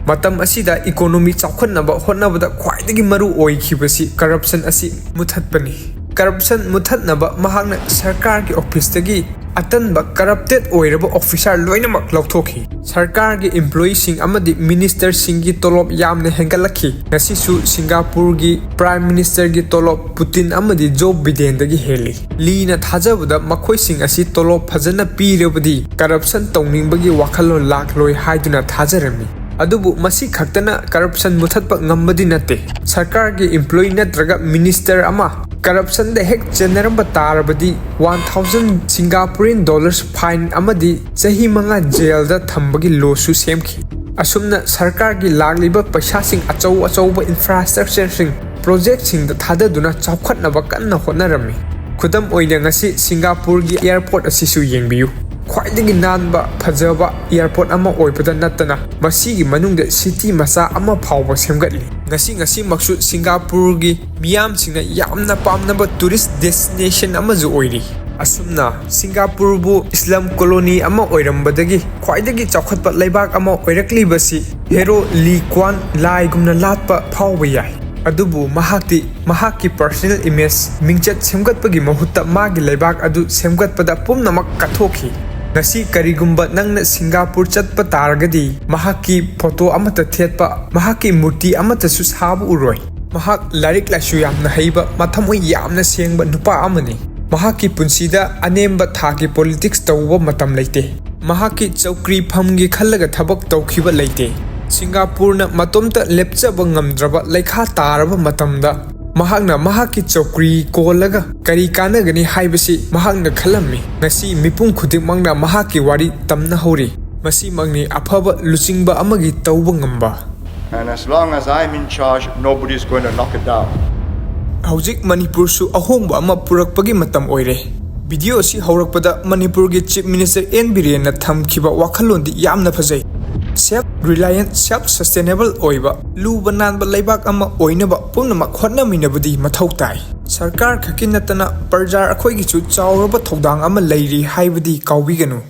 ꯃꯇꯝ ꯑꯁꯤꯗ ꯏꯀꯣꯅꯣꯃꯤ ꯆꯥꯎꯈꯠꯅꯕ ꯍꯣꯠꯅꯕꯗ ꯈ꯭ꯋꯥꯏꯗꯒꯤ ꯃꯔꯨ ꯑꯣꯏꯈꯤꯕꯁꯤ ꯀꯔꯞꯁꯟ ꯑꯁꯤ ꯃꯨꯊꯠꯄꯅꯤ꯫ ꯀꯔꯞꯁꯟ ꯃꯨꯊꯠꯅꯕ ꯃꯍꯥꯛꯅ ꯁꯔꯀꯥꯔꯒꯤ ꯑꯣꯐꯤꯁꯇꯒꯤ ꯑꯇꯟꯕ ꯀꯔꯞꯇꯦꯠ ꯑꯣꯏꯔꯕ ꯑꯣꯐꯤꯁꯥꯔ ꯂꯣꯏꯅꯃꯛ ꯂꯧꯊꯣꯛꯈꯤ꯫ ꯁꯔꯀꯥꯔꯒꯤ ꯏꯝꯄ꯭ꯂꯣꯌꯤꯁꯤꯡ ꯑꯃꯗꯤ ꯃꯤꯅꯤꯁꯇꯔꯁꯤꯡꯒꯤ ꯇꯣꯂꯣꯞ ꯌꯥꯝꯅ ꯍꯦꯟꯒꯠꯂꯛꯈꯤ꯫ ꯉꯁꯤꯁꯨ ꯁꯤꯡꯒꯥꯄꯨꯔꯒꯤ ꯄ꯭ꯔꯥꯏꯝ ꯃꯤꯅꯤꯁꯇꯔꯒꯤ ꯇꯣꯂꯣꯞ ꯄꯨꯇꯤꯟ ꯑꯃꯗꯤ ꯖꯣ ꯕꯤꯗꯦꯟꯗꯒꯤ ꯍꯦꯜꯂꯤ꯫ ꯂꯤꯅ ꯊꯥꯖꯕꯗ ꯃꯈꯣꯏꯁꯤꯡ ꯑꯁꯤ ꯇꯣꯂꯣꯞ ꯐꯖꯅ ꯄꯤꯔꯕꯗꯤ ꯀꯔꯞꯁꯟ ꯇꯧꯅꯤꯡꯕꯒꯤ ꯋꯥꯈꯜꯂꯣꯟ ꯂꯥꯛꯂꯣꯏ ꯍꯥꯏꯗꯨꯅ ꯊꯥꯖꯔꯝꯃꯤ꯫ ꯑꯗꯨꯕꯨ ꯃꯁꯤ ꯈꯛꯇꯅ ꯀꯔꯞꯁꯟ ꯃꯨꯊꯠꯄ ꯉꯝꯕꯗꯤ ꯅꯠꯇꯦ꯫ ꯁꯔꯀꯥꯔꯒꯤ ꯏꯝꯄ꯭ꯂꯣꯌꯤ ꯅꯠꯇ꯭ꯔꯒ ꯃꯤꯅꯤꯁꯇꯔ ꯑꯃ ꯀꯔꯞꯁꯟꯗ ꯍꯦꯛ ꯆꯦꯟꯅꯔꯝꯕ ꯇꯥꯔꯕꯗꯤ one thousand Singaporean dollars fine ꯑꯃꯗꯤ ꯆꯍꯤ ꯃꯉꯥ ꯖꯦꯜꯗ ꯊꯝꯕꯒꯤ ꯂꯣꯁꯨ ꯁꯦꯝꯈꯤ꯫ ꯑꯁꯨꯝꯅ ꯁꯔꯀꯥꯔꯒꯤ ꯂꯥꯛꯂꯤꯕ ꯄꯩꯁꯥꯁꯤꯡ ꯑꯆꯧ ꯑꯆꯧꯕ ꯏꯟꯐ꯭ꯔꯥꯁ꯭ꯇ꯭ꯔꯛꯆꯔꯁꯤꯡ, ꯄ꯭ꯔꯣꯖꯦꯛꯁꯤꯡꯗ ꯊꯥꯗꯗꯨꯅ ꯆꯥꯎꯈꯠꯅꯕ ꯀꯟꯅ ꯍꯣꯠꯅꯔꯝꯃꯤ꯫ ꯈꯨꯗꯝ ꯑꯣꯏꯅ ꯉꯁꯤ ꯁꯤꯡꯒꯥꯄꯨꯔꯒꯤ ꯑꯦꯌꯔꯄꯣꯔꯠ ꯑꯁꯤꯁꯨ ꯌꯦꯡꯕꯤꯌꯨ꯫ ꯈ꯭ꯋꯥꯏꯗꯒꯤ ꯅꯥꯟꯕ, ꯐꯖꯕ ꯑꯦꯌꯔꯄꯣꯔꯠ ꯑꯃ ꯑꯣꯏꯕꯗ ꯅꯠꯇꯅ, ꯃꯁꯤꯒꯤ ꯃꯅꯨꯡꯗ ꯁꯤꯇꯤ ꯃꯆꯥ ꯑꯃ ꯐꯥꯎꯕ ꯁꯦꯝꯒꯠꯂꯤ꯫ ꯉꯁꯤ ꯉꯁꯤꯃꯛꯁꯨ ꯁꯤꯡꯒꯥꯄꯨꯔꯒꯤ ꯃꯤꯌꯥꯝꯁꯤꯡꯅ ꯌꯥꯝꯅ ꯄꯥꯝꯅꯕ ꯇꯨꯔꯤꯁ ꯗꯦꯁꯇꯤꯅꯦꯁꯟ ꯑꯃꯁꯨ ꯑꯣꯏꯔꯤ꯫ ꯑꯁꯨꯝꯅ ꯁꯤꯡꯒꯥꯄꯨꯔꯕꯨ ꯏꯁꯂꯝ ꯀꯣꯂꯣꯅꯤ ꯑꯃ ꯑꯣꯏꯔꯝꯕꯗꯒꯤ ꯈ꯭ꯋꯥꯏꯗꯒꯤ ꯆꯥꯎꯈꯠꯄ ꯂꯩꯕꯥꯛ ꯑꯃ ꯑꯣꯏꯔꯛꯂꯤꯕꯁꯤ ꯍꯦꯔꯣ ꯂꯤ ꯀ꯭ꯋꯥꯟ ꯂꯥꯏꯒꯨꯝꯅ ꯂꯥꯠꯄ ꯐꯥꯎꯕ ꯌꯥꯏ꯫ ꯑꯗꯨꯕꯨ ꯃꯍꯥꯛꯇꯤ ꯃꯍꯥꯛꯀꯤ ꯄꯔꯁꯣꯅꯦꯜ ꯏꯃꯦꯖ, ꯃꯤꯡꯆꯠ ꯁꯦꯝꯒꯠꯄꯒꯤ ꯃꯍꯨꯠꯇ ꯃꯥꯒꯤ ꯂꯩꯕꯥꯛ ꯑꯗꯨ ꯁꯦꯝꯒꯠꯄꯗ ꯄꯨꯝꯅꯃꯛ ꯀꯠꯊꯣꯛꯈꯤ꯫ ꯉꯁꯤ ꯀꯔꯤꯒꯨꯝꯕ ꯅꯪꯅ ꯁꯤꯡꯒꯥꯄꯨꯔ ꯆꯠꯄ ꯇꯥꯔꯒꯗꯤ, ꯃꯍꯥꯛꯀꯤ ꯐꯣꯇꯣ ꯑꯃꯠꯇ ꯊꯦꯠꯄ, ꯃꯍꯥꯛꯀꯤ ꯃꯨꯔꯇꯤ ꯑꯃꯠꯇꯁꯨ ꯁꯥꯕ ꯎꯔꯣꯏ꯫ ꯃꯍꯥꯛ ꯂꯥꯏꯔꯤꯛ ꯂꯥꯏꯁꯨ ꯌꯥꯝꯅ ꯍꯩꯕ, ꯃꯊꯃꯣꯏ ꯌꯥꯝꯅ ꯁꯦꯡꯕ ꯅꯨꯄꯥ ꯑꯃꯅꯤ꯫ ꯃꯍꯥꯛꯀꯤ ꯄꯨꯟꯁꯤꯗ ꯑꯅꯦꯝꯕ ꯊꯥꯛꯀꯤ ꯄꯣꯂꯤꯇꯤꯛꯁ ꯇꯧꯕ ꯃꯇꯝ ꯂꯩꯇꯦ꯫ ꯃꯍꯥꯛꯀꯤ ꯆꯧꯀ꯭ꯔꯤ ꯐꯝꯒꯦ ꯈꯜꯂꯒ ꯊꯕꯛ ꯇꯧꯈꯤꯕ ꯂꯩꯇꯦ꯫ ꯁꯤꯡꯒꯥꯄꯨꯔꯅ ꯃꯇꯣꯝꯇ ꯂꯦꯞꯆꯕ ꯉꯝꯗ꯭ꯔꯕ ꯂꯩꯈꯥ ꯇꯥꯔꯕ ꯃꯇꯝꯗ, ꯃꯍꯥꯛꯅ ꯃꯍꯥꯛꯀꯤ ꯆꯧꯀ꯭ꯔꯤ ꯀꯣꯜꯂꯒ ꯀꯔꯤ ꯀꯥꯟꯅꯒꯅꯤ ꯍꯥꯏꯕꯁꯤ ꯃꯍꯥꯛꯅ ꯈꯜꯂꯝꯃꯤ꯫ ꯉꯁꯤ ꯃꯤꯄꯨꯝ ꯈꯨꯗꯤꯡꯃꯛꯅ ꯃꯍꯥꯛꯀꯤ ꯋꯥꯔꯤ ꯇꯝꯅꯍꯧꯔꯤ꯫ ꯃꯁꯤꯃꯛꯅꯤ ꯑꯐꯕ ꯂꯨꯆꯤꯡꯕ ꯑꯃꯒꯤ ꯇꯧꯕ ꯉꯝꯕ꯫ And as long as I'm in charge, nobody is going to knock it down. ꯍꯧꯖꯤꯛ ꯃꯅꯤꯄꯨꯔꯁꯨ ꯑꯍꯣꯡꯕ ꯑꯃ ꯄꯨꯔꯛꯄꯒꯤ ꯃꯇꯝ ꯑꯣꯏꯔꯦ꯫ ꯚꯤꯗꯤꯑꯣ ꯑꯁꯤ ꯍꯧꯔꯛꯄꯗ ꯃꯅꯤꯄꯨꯔꯒꯤ ꯆꯤꯐ ꯃꯤꯅꯤꯁꯇꯔ ꯑꯦꯟ ꯕꯤꯔꯦꯟꯅ ꯊꯝꯈꯤꯕ ꯋꯥꯈꯜꯂꯣꯟꯗꯤ ꯌꯥꯝꯅ ꯐꯖꯩ꯫ ꯁꯦꯜꯐ ꯔꯤꯂꯥꯌꯟꯁ, ꯁꯦꯜꯐ ꯁꯁꯇꯦꯅꯦꯕꯜ ꯑꯣꯏꯕ, ꯂꯨꯕ ꯅꯥꯟꯕ ꯂꯩꯕꯥꯛ ꯑꯃ ꯑꯣꯏꯅꯕ ꯄꯨꯝꯅꯃꯛ ꯍꯣꯠꯅꯃꯤꯟꯅꯕꯗꯤ ꯃꯊꯧ ꯇꯥꯏ꯫ ꯁꯔꯀꯥꯔ ꯈꯛꯀꯤ ꯅꯠꯇꯅ ꯄ꯭ꯔꯖꯥ ꯑꯩꯈꯣꯏꯒꯤꯁꯨ ꯆꯥꯎꯔꯕ ꯊꯧꯗꯥꯡ ꯑꯃ ꯂꯩꯔꯤ ꯍꯥꯏꯕꯗꯤ ꯀꯥꯎꯕꯤꯒꯅꯨ꯫